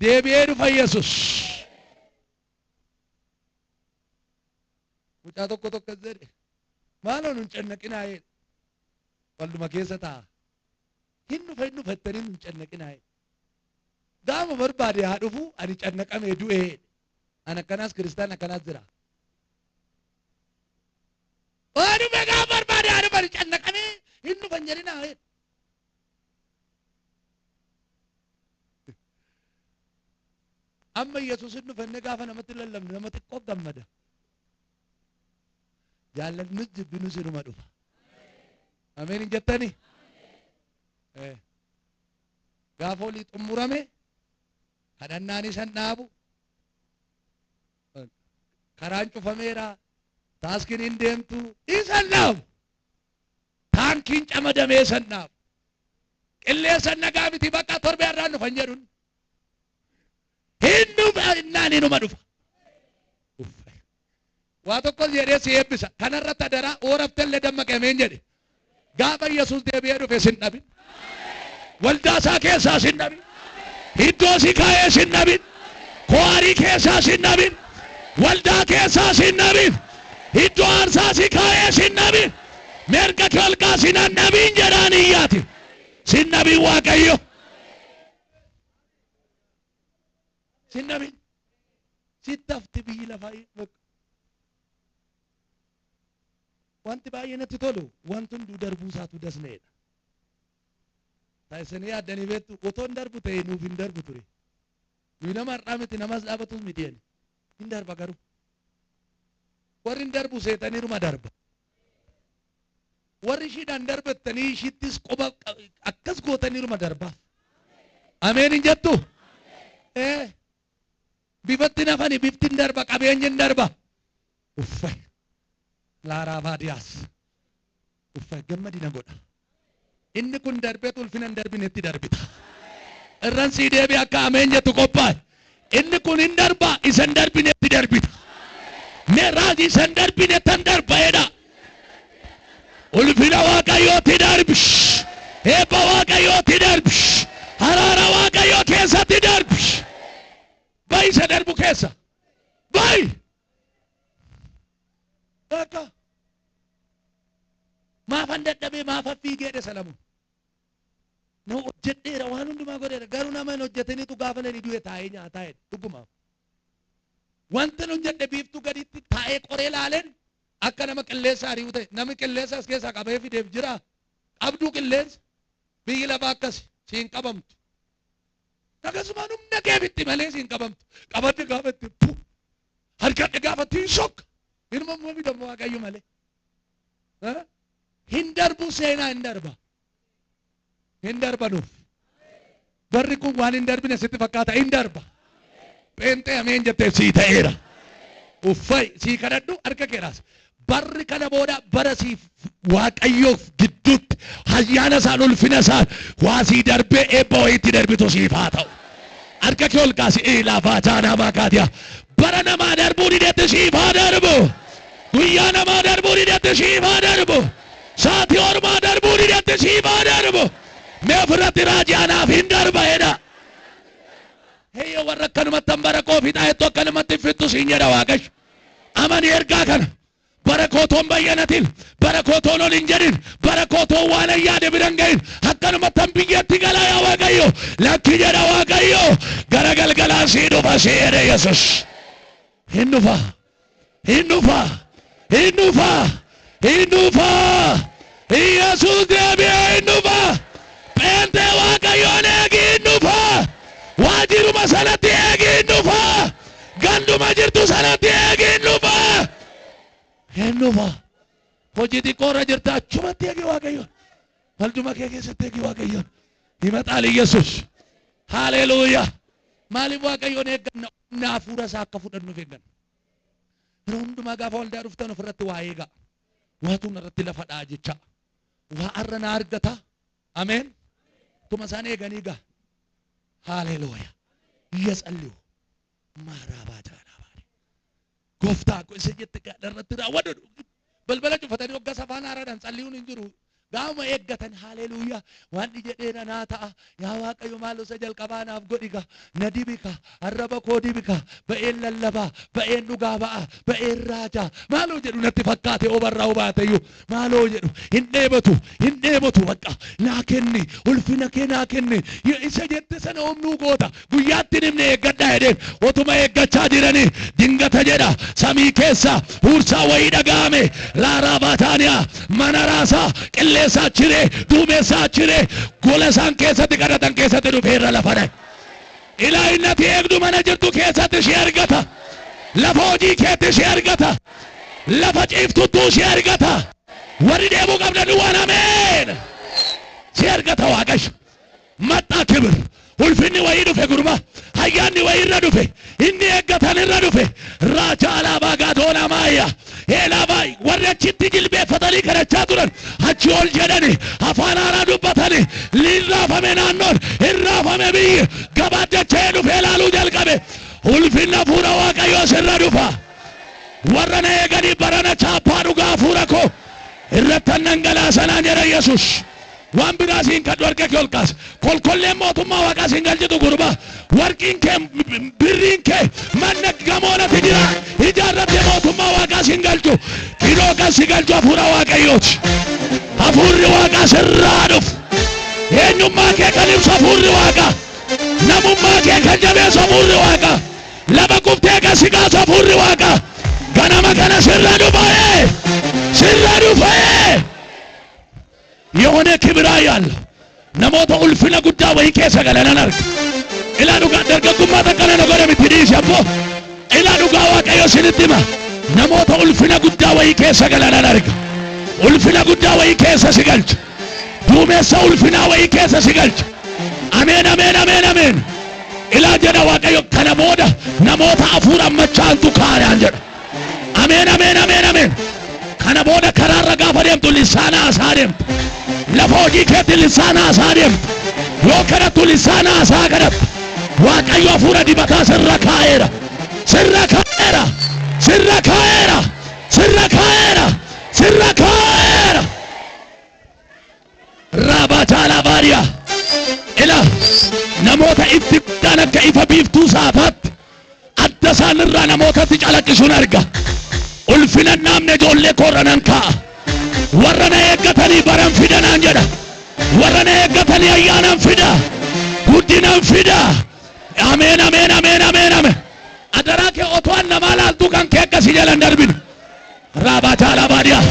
Deebi'ee dhufa Yesuus. Mucaa tokko tokko jedhe maaloo nun cannaqinaa jedhe. Walduma keessa taa'a. Hin dhufa hin dhufa jettanii nun cannaqinaa jedhe. Gaafa barbaade haa dhufu ani cannaqamee du'ee jedhe. Ani akkanaas kiristaan akkanaas jira. Haa dhufe gaafa barbaade haa dhufu ani cannaqamee hin dhufan jedhinaa jedhe. Amma Yesuus hin dhufenne gaafa namatti lallabnu nama xiqqoo gammada. Jaallatnus jibbinus inuma dhufa. Ameen hin jettanii? Gaafa olii xumurame kadhannaan isan dhaabu karaan cufameera taaskiin hin deemtu isan dhaabu taankiin camadamee isan dhaabu qilleensan nagaa miti bakka torbee irraan dhufan jedhuun hin dhufa innaan inuma dhufa. Waa tokko jedhee si eebbisa kanarratti adaraa ooraftellee dammaqameen jedhe gaafa Yesuus deebi'ee dhufe sin dhabin. Waldaa isaa keessaa sin dhabin. Iddoo si kaa'ee sin dhabin. Kuwaarii keessaa sin dhabin. Waldaa keessaa sin dhabin. Iddoo aarsaa si kaa'ee sin dhabin. Mirga kee ol kaasi nan dhabin jedhaan iyyaati. Sin dhabin Waaqayyo. Sin dhabin. Sitti hafti biyyi lafaa. Wanti baay'ee natti tolu wanti hunduu darbuu isaatu dasneedha. Taasisanii yaaddanii beektu otoo hin darbu ta'e nuuf hin darbu ture. Nuyi nama har'aa miti namas dhaabatus miti jedhe. Hin darba garuu. Warri hin darbu seetaniiruma darba. Warri ishiidhaan darbattanii ishiittis quba akkas gootaniiruma darbaaf. Ameen hin jettu? Bifatti nafani bifti hin darba qabeenyi hin darba. Uffay. Laaraa baadiyaas. Uffay gammadina godha. Inni kun darbee ulfina hin darbinetti darbita. Irran sii deebi'e akka ameen jettu qophaa'e. Inni kun hin darba isa hin darbinetti darbita. Mee raajii isa hin darbine tan darba jedha. Ulfina Waaqayyootti darbi. Eebba Waaqayyootti darbi. Araara Waaqayyoo keessatti darbi. Bayi isa darbu keessa. Bayi. Bakka. Maafan dadhabee maafan fiigee Salamuun. Na hojjedheera waan hundumaa godheera garuu nama hin hojjetinitu gaafa nani du'e taa'ee nyaataa jedhe dhugumaaf. Wanta nun jedhe biiftuu gaditti taa'ee qoree laaleen akka nama qilleensa ari'u ta'e namni qilleensa as keessaa qabee fideef jira qabduu qilleensa biyyi lafaa akkas siin qabamtu. Akkasumaan humna kee bitti malee siin qabamtu qabadde gaafa itti pu harkadhe gaafa itti hin sokka inuma immoo bidamu Waaqayyo malee. Hin darbu seenaa hin darba. Hin darbanuuf. Barri kun waan hin darbine sitti fakkaata hin darba. Pheenxee ameen jettee sii ta'eera. Uffay sii kadhadhu harka keeraas. Barri kana booda bara siif Waaqayyoof gidduutti ayyaana isaan ulfina isaan waa sii darbee eebba wayiitti darbitu siif haa ta'u. Harka kee ol kaasi ilaafaa jaanaa maakaatiya. Bara namaa darbuu didetti siif haa darbu. Guyyaa namaa darbuu didetti siif haa darbu. Saatii ormaa darbuu didetti siif haa darbu. Mee ofirratti raajii anaaf hin darba jedha. Heyyoo warra akkanumatti bara koo fixaa jettu akkanumatti fixxu siin jedha Waaqayyo. Amani ergaa kana. Bara kootoon bayyanatin, bara kootoon ol hin jedhin, bara kootoon waan hin yaade bira hin gahin, akkanumatti biyyatti galaa yaa Waaqayyo. Lakki jedha Waaqayyo. Gara galgalaan sii dhufa sii jedhe Yesuus. Hin dhufa. Hin dhufa. Hin dhufa. Hin dhufa. Yesuus deebi'ee hin dhufa. Pheenxee Waaqayyoon eegi hin dhufa. Waajjiruma sanatti eegi hin dhufa. Ganduma jirtu sanatti eegi hin dhufa. Hin dhufa. Hojii xiqqoo irra jirta achumatti eegi Waaqayyoon. Walduma kee keessatti eegi Waaqayyoon. ይመጣል ኢየሱስ። ሃሌሉያ። Maaliif Waaqayyoon eegganna? Humna hafuura isaa akka fudhannuuf eegganna. Yeroo hundumaa gaafa waldaa dhuftan ofirratti waa eegaa. Waatu irratti lafa dha'a jecha. Waa arra na argata. Ameen. Tuma isaan eeganii gaa. ሃሌሉያ። እየጸልዩ ማራባ ጃላባ gooftaa ko isa jette gaadha irratti raawwadhu. Balbala cufatanii hoggas afaan haaraadhaan tsalli'uun hin jiru. Gaama eeggatan haleluuyaa waan jedheera naa ta'a. Yaa Waaqayyo, maal isa jalqabaa naaf godhiga, na dibika, arraba koo dibika, ba'een lallabaa, ba'een dhugaa ba'a, ba'een raajaa maaloo jedhu natti fakkaate. Obarraa obaateyyuu maaloo jedhu hin dheebatu, hin dheebatu. Bakka naa kenni, ulfina kee naa kenni, isa jette sana omnuu goota guyyaatti himne eeggadhaa jedheen. Otuma eeggachaa jiranii dingata jedha samii keessa huursaa wayii dhaga'ame. Laaraa baataaniyaa mana raasaa, qilleensa achiree, duumessa achiree, gola isaan keessatti kadhatan keessatti dhufeerra lafa dhaye. Ilaa innati eegdu mana jirtu keessatti ishee argata. Lafa hojii keetti ishee argata. Lafa ciiftuttuu ishee argata. Warri deemuu qabdan waan ameen. Si argata Waaqayyo. መጣ ክብር። Ulfinni wayii dhufe gurba, ayyaanni wayii irra dhufe, inni eeggatan irra dhufe. Raaja alaabaa gaadoona maaya heelaabaa warri achitti jilbeeffatanii kadhachaa turan achi ol jedhani afaan haaraa dubbatani. Irraafame naannoon, irraafame biyyi, gabaajjachee dhufe ilaaluu jalqabe. Ulfinna hafuura Waaqayyoos irra dhufa. Warra na eeganii barana chaappaa dhugaa hafuura koo irrattan dhangalaasanaan jedha Yesus. Waan biraa siin kadhu, harka kee ol kaas. Kolkolleen mootummaa Waaqaa siin galchitu gurba. Warqiin kee, birriin kee, manna gamoonatti jira ijaarratte mootummaa Waaqaa siin galchu. Kinoo kan si galchu hafuura Waaqayyooti. Hafuurri Waaqaa sirraa dhufu. Eenyummaa kee kan ibsu hafuurri Waaqaa, namummaa kee kan jabeessu hafuurri Waaqaa, lafa kuftee kan si kaasu hafuurri Waaqaa ganama kana sirra dhufae, sirra dhufae. የሆነ ክብር ያለው namoota ulfina guddaa wayii keessa galanan arga. Ilaa dhugaa, dargaggummaa takkana na godhe miti, dhiisi abboo. Ilaa dhugaa, Waaqayyo sinitti hima, namoota ulfina guddaa wayii keessa galanan arga. Ulfina guddaa wayii keessa si galcha. Duumessa ulfinaa wayii keessa si galcha. Ameen, ameen, ameen, ameen. Ilaa jedha Waaqayyo, kana booda namoota hafuura machaantu kaanaan jedha. Ameen, ameen, ameen, ameen. Kana booda karaarra gaafa deemtu lisaana haasaa deemtu. Lafa hojii keetti lisaana haasaa deemtu. Yoo kadhattu lisaana haasaa kadhattu. Waaqayyo hafuura dibataa sirra kaa'eera, sirra kaa'eera, sirra kaa'eera, sirra kaa'eera, sirra kaa'eera. Raabaataa baariyaa. Ila namoota itti guddaan akka ifa biiftuu saafaatti adda isaan irraa namootatti calaqqisuun arga. Ulfina naamne ijoollee koorra nan kaa'a. Warra na eeggatanii baran fidanaan jedha. Warra na eeggatanii ayyaanan fida, guddinan fida. Ameen, ameen, ameen, ameen, ameen. Adaraa kee, otoo an namaa laaltuu kan kee akkasii jalan darbinu. Raabaataa laabaadiyaa.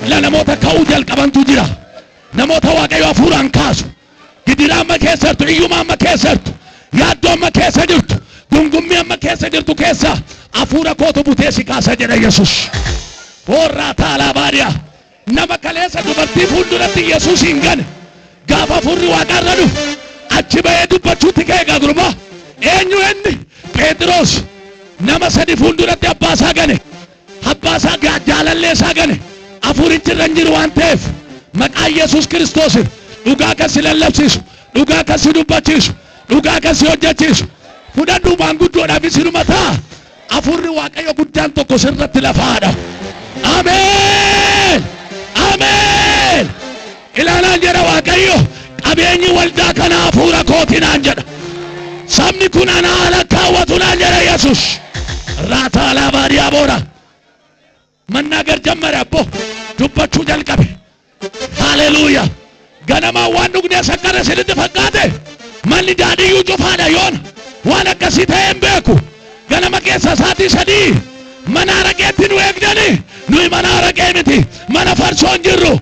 Ila namoota ka'uu jalqabantu jira. Namoota Waaqayyo hafuuraan kaasu. Gidiraa amma keessa jirtu, iyyuma amma keessa jirtu, yaaddoo amma keessa jirtu, gungummii amma keessa jirtu keessa hafuura kootu butee si kaasa jedha Yesus. Hoorraa taalaa baadiyaa. Nama kaleessa dubartii fuulduratti Yesus hin gane, gaafa hafuurri Waaqarra dhufu achi bahee dubbachuutti ka'e. Gaa gurbaa, eenyu inni? Phexros nama sadi fuulduratti abbaasaa gane, abbaasaa jaalallee isaa gane. Hafuurichi irra hin jiru waan ta'eef, maqaa Yesus Kiristoosin dhugaa kan si lallabsiisu, dhugaa kan si dubbachiisu, dhugaa kan si hojjechiisu fudhadhu. Maanguddoodhaaf isinuma ta'a. Hafuurri Waaqayyo guddaan tokko sirratti lafaadha. Ameen, ameen. Ilaalaan jedha Waaqayyo, qabeenyi waldaa kana hafuura kootinaan jedha. Sabni kun ana ala kaawwatu naan jedha Yesus. Raataa laabaadiyaa boora መናገር ጀመረ አቦ, dubbachuu jalqabe. Haleluuya. Ganamaan waan dhugnee sakkara isinitti fakkaate? Manni daadhiyyuu cufaadha. Yoona waan akkasii ta'e hin beeku. Ganama keessa sa'aatii 3 mana araqeetti nu eegdani. Nuyi mana araqee miti, mana farsoo hin jirru.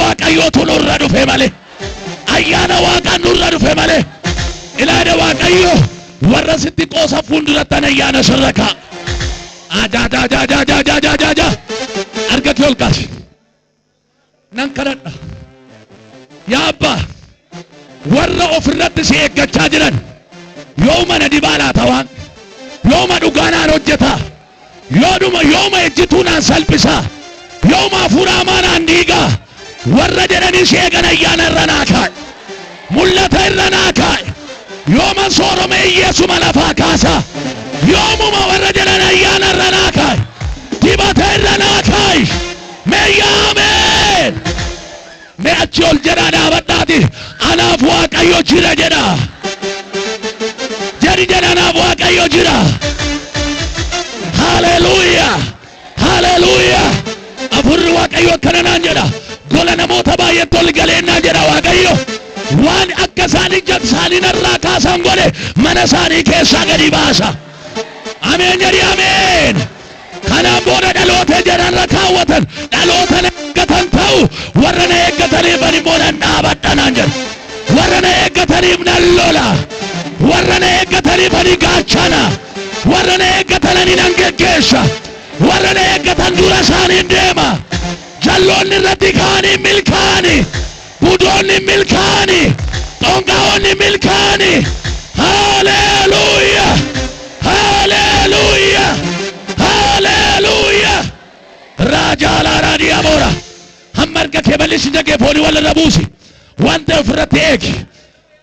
Waaqayyootu nurra dhufe malee, ayyaana Waaqaan nurra dhufe malee. Ilaale, Waaqayyo warra sitti qoosa fuuldurattan ayyaana sirra kaa'a. Ajaajaajaajaajaajaajaa. Harka kee ol kaasi. Nan kadhadha. Yaa Abbaa, warra ofirratti si eeggachaa jiran, yooma na dibaa laata waan, yooma dhugaa naan hojjetaa, yooduma yooma ejjituu naan salphisaa, yooma hafuura hamaa naan dhiigaa, warra jedhanii si eegan ayyaana irra naa kaa'i. Mul'ata irra naa kaa'i. Yooma soorome hiyyeessuma lafaa kaasaa. Yoomuma warra jedhan ayyaana irra naa kaa'i. Dibata irra naa kaa'i. Meeyyaa ameen. Mee achi ol jedhaa dhaabadhaati. Anaaf Waaqayyo jira jedha. Jedhi jedha, anaaf Waaqayyo jira. Haleluuyaa. Haleluuyaa. Afurri Waaqayyo akkana naan jedha. Gola namoota baay'eetti ol galeennaa jedha Waaqayyo. Waan akka isaan ija isaanii narraa kaasan godhe mana isaanii keessaa gadi baasa. Ameen jedhi, ameen. Kanaan booda dhaloota jedhanra kaawwatan, dhaloota na eeggatan ta'u. Warra na eeggataniif ani immoo nan dhaabadha naan jedha. Warra na eeggataniif nan lola. Warra na eeggataniif ani gaachana. Warra na eeggatan ani nan geggeessa. Warra na eeggatan dura isaaniin deema. Jalloonni irratti ka'anii milkaa'ani. Budoonni milkaa'ani. Xonqaa'onni milkaa'ani. Haleluuyaa! Haleluuyaa! Haleluuyaa! Raajaalaa raadiyaa boora. Hamma harka kee bal'isi, jagee foonii walirra buusi. Waan ta'e ofirratti eegi.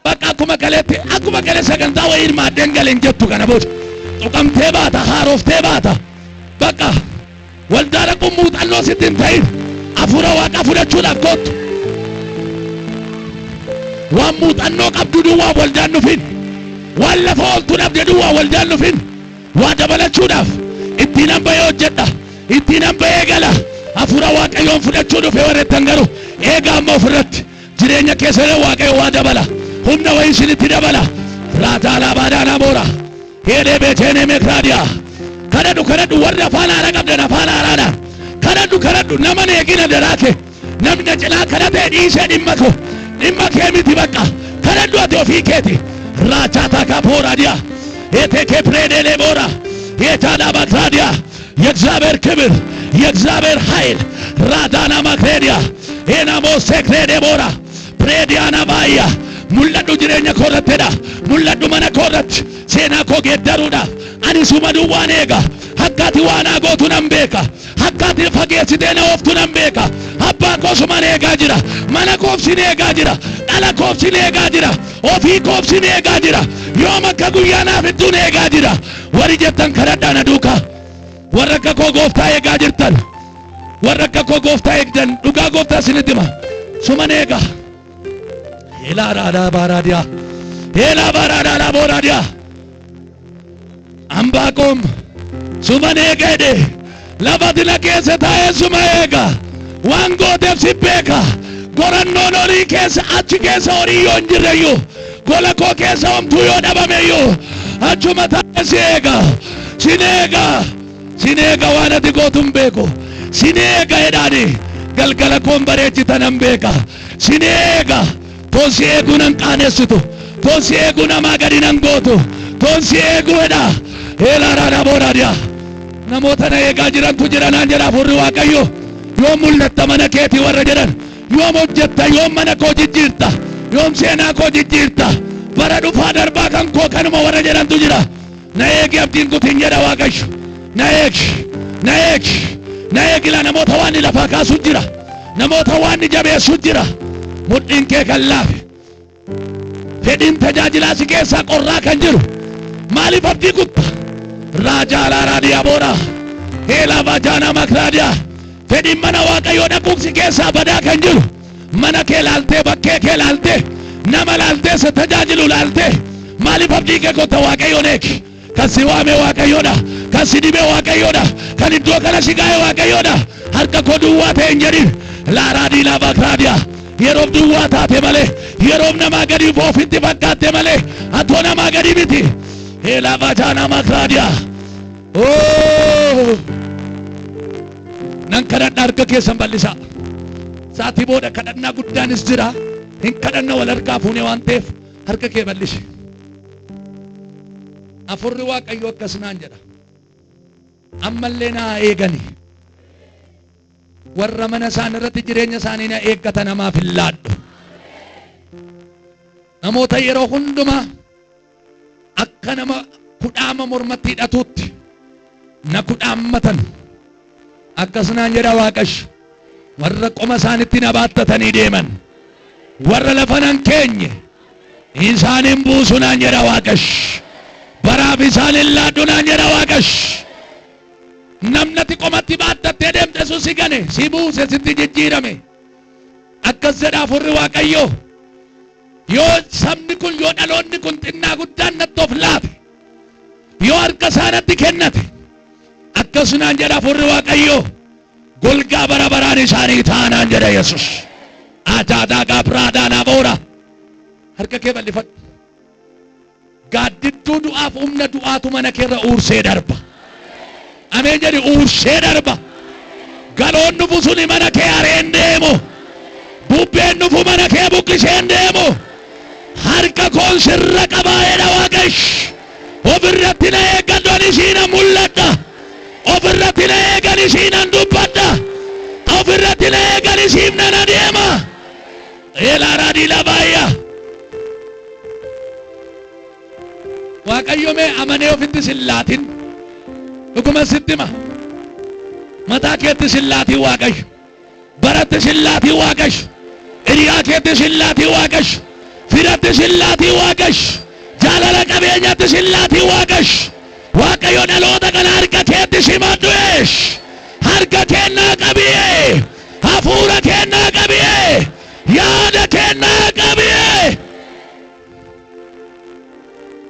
Bakka akkuma kaleetti, akkuma kalee sagantaa wayii hirmaaddeen galeen jettu kana booda. Tuqamtee baata, haaroftee baata. Bakka waldaa dhaquun muuxannoo sitti hin ta'in. Hafuura Waaqaa fudhachuudhaaf kottu. Waan muuxannoo qabdu duwwaa waldaan dhufin. Waan lafa ooltu dhabde duwwaa waldaan dhufin. Waa dabalachuudhaaf ittiin an bahee hojjedha. Ittiin an bahee gala. Hafuura Waaqayyoon fudhachuu dhufe warreettan garuu eegaa amma ofirratti. Jireenya keessanii Waaqayyo waa dabala. Humna wayii isinitti dabala. Raataalaa baadaanaa moora. Heelee beeteenee meekraadiyaa. Kadhadhu, kadhadhu, warri afaan haaraa qabdan afaan haaraadhaan. Kadhadhu, kadhadhu, nama eegina daraa kee. Namni na cinaa kadhatee dhiisee dhimma koo. Dhimma kee miti bakka. Kadhadhu ati ofii keeti. Raachaataa kaapooraadiyaa. Eetekee pireedeelee boora. Yeetaadhaa bakraadiyaa. የእግዚአብሔር ክብር፣ የእግዚአብሔር ኃይል ራዳና ማክሬዲያ ኤናሞ ሴክሬዴ ቦራ ፕሬዲያና ባያ. Mul'adhu jireenya koo irrattidha. Mul'adhu mana koo irratti, seenaa koo geeddaruudha. Ani suma duwwaan eega. Akka ati waan naa gootu nan beeka. Akka ati fageessitee na ooftu nan beeka. Abbaa koo, suman eegaa jira. Mana koof sin eegaa jira. Dhala koof sin eegaa jira. Ofii koof sin eegaa jira. Yoom akka guyyaa naaf ittuun eegaa jira. Warri jettan kadhadhaa na duukaa. Warra akka koo gooftaa eegaa jirtan, warra akka koo gooftaa eegdan, dhugaa gooftaa isinitti hima, suman eega. Eelaa baaraadiyaa, eelaa baaraadhaa booraadiyaa. Ambaaqoom suman eega jedhe. Lafati na keessa taa'ee suma eega. Waan gooteef si beeka. Gorannoon horii keessa, achi keessa horii yoo hin jirreyyuu, gola koo keessa homtuu yoo dhabameyyuu, achuma taa'ee si eega, sin eega, sin eega. Waan ati gootu hin beeku, sin eega jedhaani. Galgala koon bareechita nan beeka. Sin eega. Toon si eeguu nan qaanessitu, toon si eeguu namaa gadi nan gootu, toon si eeguu jedha. Eelaaraadha booraadiyaa. Namoota na eegaa jirantu jira naan jedha hafuurri Waaqayyo. Yoom mul'atta mana keetii warra jedhan, yoom hojjetta, yoom mana koo jijjiirta, yoom seenaa koo jijjiirta, bara dhufaa darbaa kan koo kanuma warra jedhantu jira. Na eegi, abdiin kutin jedha Waaqayyo. Na eegi, na eegi, na eegi. Laa, namoota waan lafaa kaasu jira, namoota waan jabeessu jira. Mudhiin kee kan laafe, fedhiin tajaajilaa si keessaa qorraa kan jiru, maaliif abdii kutta? Raajaalaa raadiyaa boora heelaa bajaanaa makraadiyaa. Fedhiin mana Waaqayyoo dhaquun si keessaa badaa kan jiru, mana kee laaltee, bakkee kee laaltee, nama laaltee, si tajaajilu laaltee, maaliif abdii kee kutta? Waaqayyoon eegi. Kan si waame Waaqayyoodha. Kan si dibe Waaqayyoodha. Kan iddoo kana si gaa'e Waaqayyoodha. Harka koo duwwaa ta'e hin jedhin. Laaraadii laabakraadiyaa. Yeroof duwwaa taate malee, yeroof namaa gadi ofitti fakkaatte malee, atoo namaa gadi miti. Heelaa bajaanaa makraadiyaa. Oh! Nan kadhadha, harka keessan bal'isaa. Saatii booda kadhannaa guddaanis jira. Hin kadhanna wal harkaa fuune waan ta'eef harka kee bal'isi. Afurri Waaqayyo akkas naan jedha. Ammallee naa eegani. Warra mana isaan irratti jireenya isaanii na eeggatan namaaf hin laadhu. Namoota yeroo hundumaa akka nama kudhaama mormatti hidhatuutti na kudhaammatan. Akkas naan jedha Waaqayyo. Warra qoma isaanitti na baattatanii deeman. Warra lafa nan keenye isaan hin buusu naan jedha Waaqayyo. Baraaf isaan hin laadhu naan jedha Waaqayyo. Namnati qomatti baaddattee deemte sun si gane, si buuse, sitti jijjiirame. Akkas jedha hafuurri Waaqayyoo. Yoo sabni kun, yoo dhaloonni kun xinnaa guddaan natti of laate, yoo harka isaa natti kennate, akkas naan jedha hafuurri Waaqayyoo. Golgaa bara baraan isaanii taanaan jedha Yesus. Ajaadaa gabraadaa namoora. Harka kee bal'ifadhu. Gaaddidduu du'aaf humna du'aatu mana keerra uursee darba. Ameen jedhi, uursee darba. Galoon dhufu suni mana kee hareen deemu. Bubbeen dhufu mana kee buqqiseen deemu. Harka koon sirra qabaa jedha Waaqayyo. Ofirratti na eeggadhu, ani siinan mul'adha. Ofirratti na eegan, isiinan dubbadha. Ofirratti na eegan, isiif nan adeema. Eelaaraa labaayya. Waaqayyo mee amanee ofitti sin laatin. Dhuguma sitti hima. Mataa keetti sin laatin Waaqayyo. Baratti sin laatin Waaqayyo. Hiriyaa keetti sin laatin Waaqayyo. Firatti sin laatin Waaqayyo. Jaalala qabeenyatti sin laatin Waaqayyo. Waaqayyo dhaloota kana harka keetti simadhu eesh. Harka kennaa qabiyee. Hafuura kennaa qabiyee. Yaada kennaa qabiyee.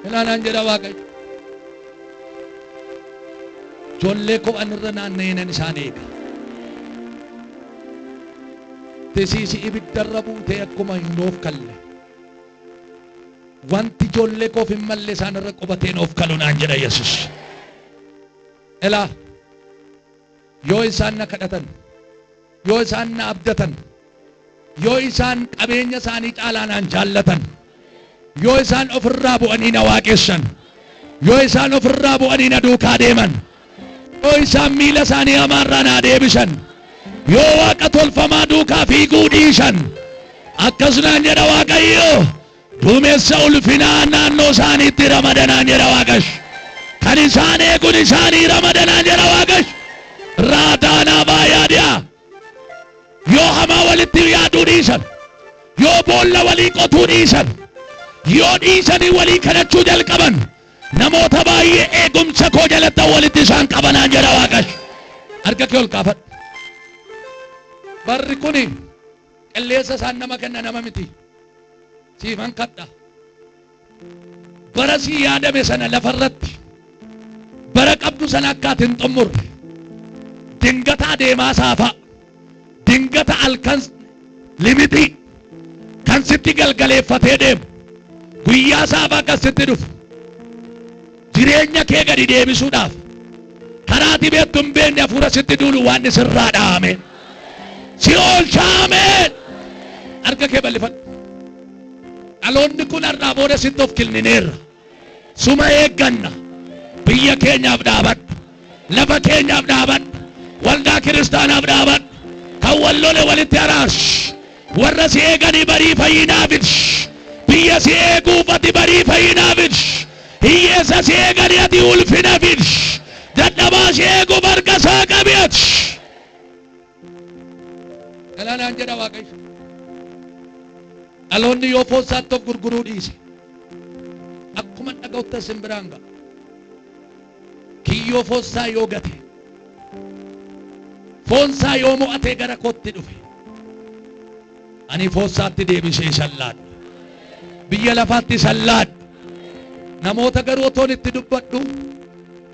Ilaalaan jedha Waaqayyo. Ijoollee koo an irra naanna'ee isaan eega. Tisiisi ibiddarra buutee akkuma hin oof kalle. Wanti ijoollee koof hin malle isaan irra qubateen of kalu naan jedha Yesus. Ilaa, yoo isaan na kadhatan, yoo isaan na abdatan, yoo isaan qabeenya isaanii caalaa naan jaallatan, yoo isaan ofirraa bu'anii na waaqessan, yoo isaan ofirraa bu'anii na duukaa deeman, yoo isaan miila isaanii hamaarraa naa deebisan, yoo waaqa tolfamaa duukaa fiiguu dhiisan, akkas naan jedha Waaqayyo, duumessa ulfinaa naannoo isaaniitti ramadanaan jedha Waaqayyo. Kan isaan eegun isaanii ramadanaan jedha Waaqayyo. Raadaanaa baayaadiyaa. Yoo hamaa walitti yaaduu dhiisan, yoo boolla walii qotuu dhiisan, yoo dhiisanii walii kadhachuu jalqaban, namoota baay'ee eegumsa koo jalatti walitti isaan qabanaan jedha Waaqayyo. Harka kee ol kaafadhu. Barri kuni qilleensa isaan nama kenna nama miti. Siifan kadha. Bara sii yaadame sana lafarratti bara qabdu sana akka ati hin xumurre, dingata adeemaa saafaa, dingata halkan limixii kan sitti galgaleeffatee deemu, guyyaa saafaa kan sitti dhufu, jireenya kee gadi deebisuudhaaf karaa ati beektu hin beekne hafuura sitti duulu waan sirraa dhaame si oolchaameen. Harka kee bal'ifadhu. Dhaloonni kun har'aa booda sitti of kennineerra. Suma eegganna. Biyya keenyaaf dhaabadhu. Lafa keenyaaf dhaabadhu. Waldaa kiristaanaaf dhaabadhu. Kan wal lole walitti araarsi. Warra si eeganii barii fayyinaa fidi. Biyya si eeguuf ati barii fayyinaa fidi. Hiyyeessa si eeganii ati ulfina fidi. Dadhabaa si eeguuf harka isaa qabi ati. Galaanaan jedha Waaqayyo. Dhaloonni yoo foon isaatti of gurguruu dhiise, akkuma dhaga'utta simbiraan ga'a. Kiyyoo foon isaa yoo gate, foon isaa yoo mo'atee gara kootti dhufe, ani foon isaatti deebisee isan laadha. Biyya lafaatti isan laadha. Namoota garuu otoon itti dubbadhu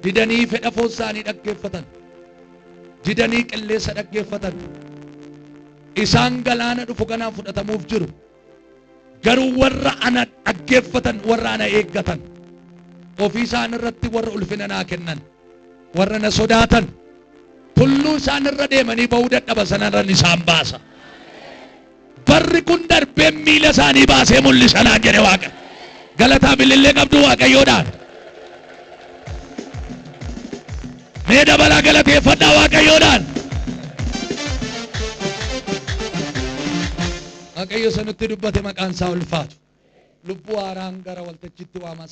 didanii fedha foon isaanii dhaggeeffatan. Didanii qilleensa dhaggeeffatan. Isaan galaana dhufu kanaan fudhatamuuf jiru. Garuu warra ana dhaggeeffatan, warra ana eeggatan, ofii isaan irratti warra ulfina naa kennan, warra na sodaatan, tulluu isaan irra deemanii ba'uu dadhaba sanarran isaan baasa. Barri kun darbee miila isaanii baasee mul'isa naan jedhe Waaqa. Galataa bilillee qabdu Waaqayyoodhaan. Mee dabalaa galateeffadhaa Waaqayyoodhaan. Waaqayyo isa nutti dubbate maqaan isaa ulfaatu. Lubbuu haaraan gara waltajjiitti waama.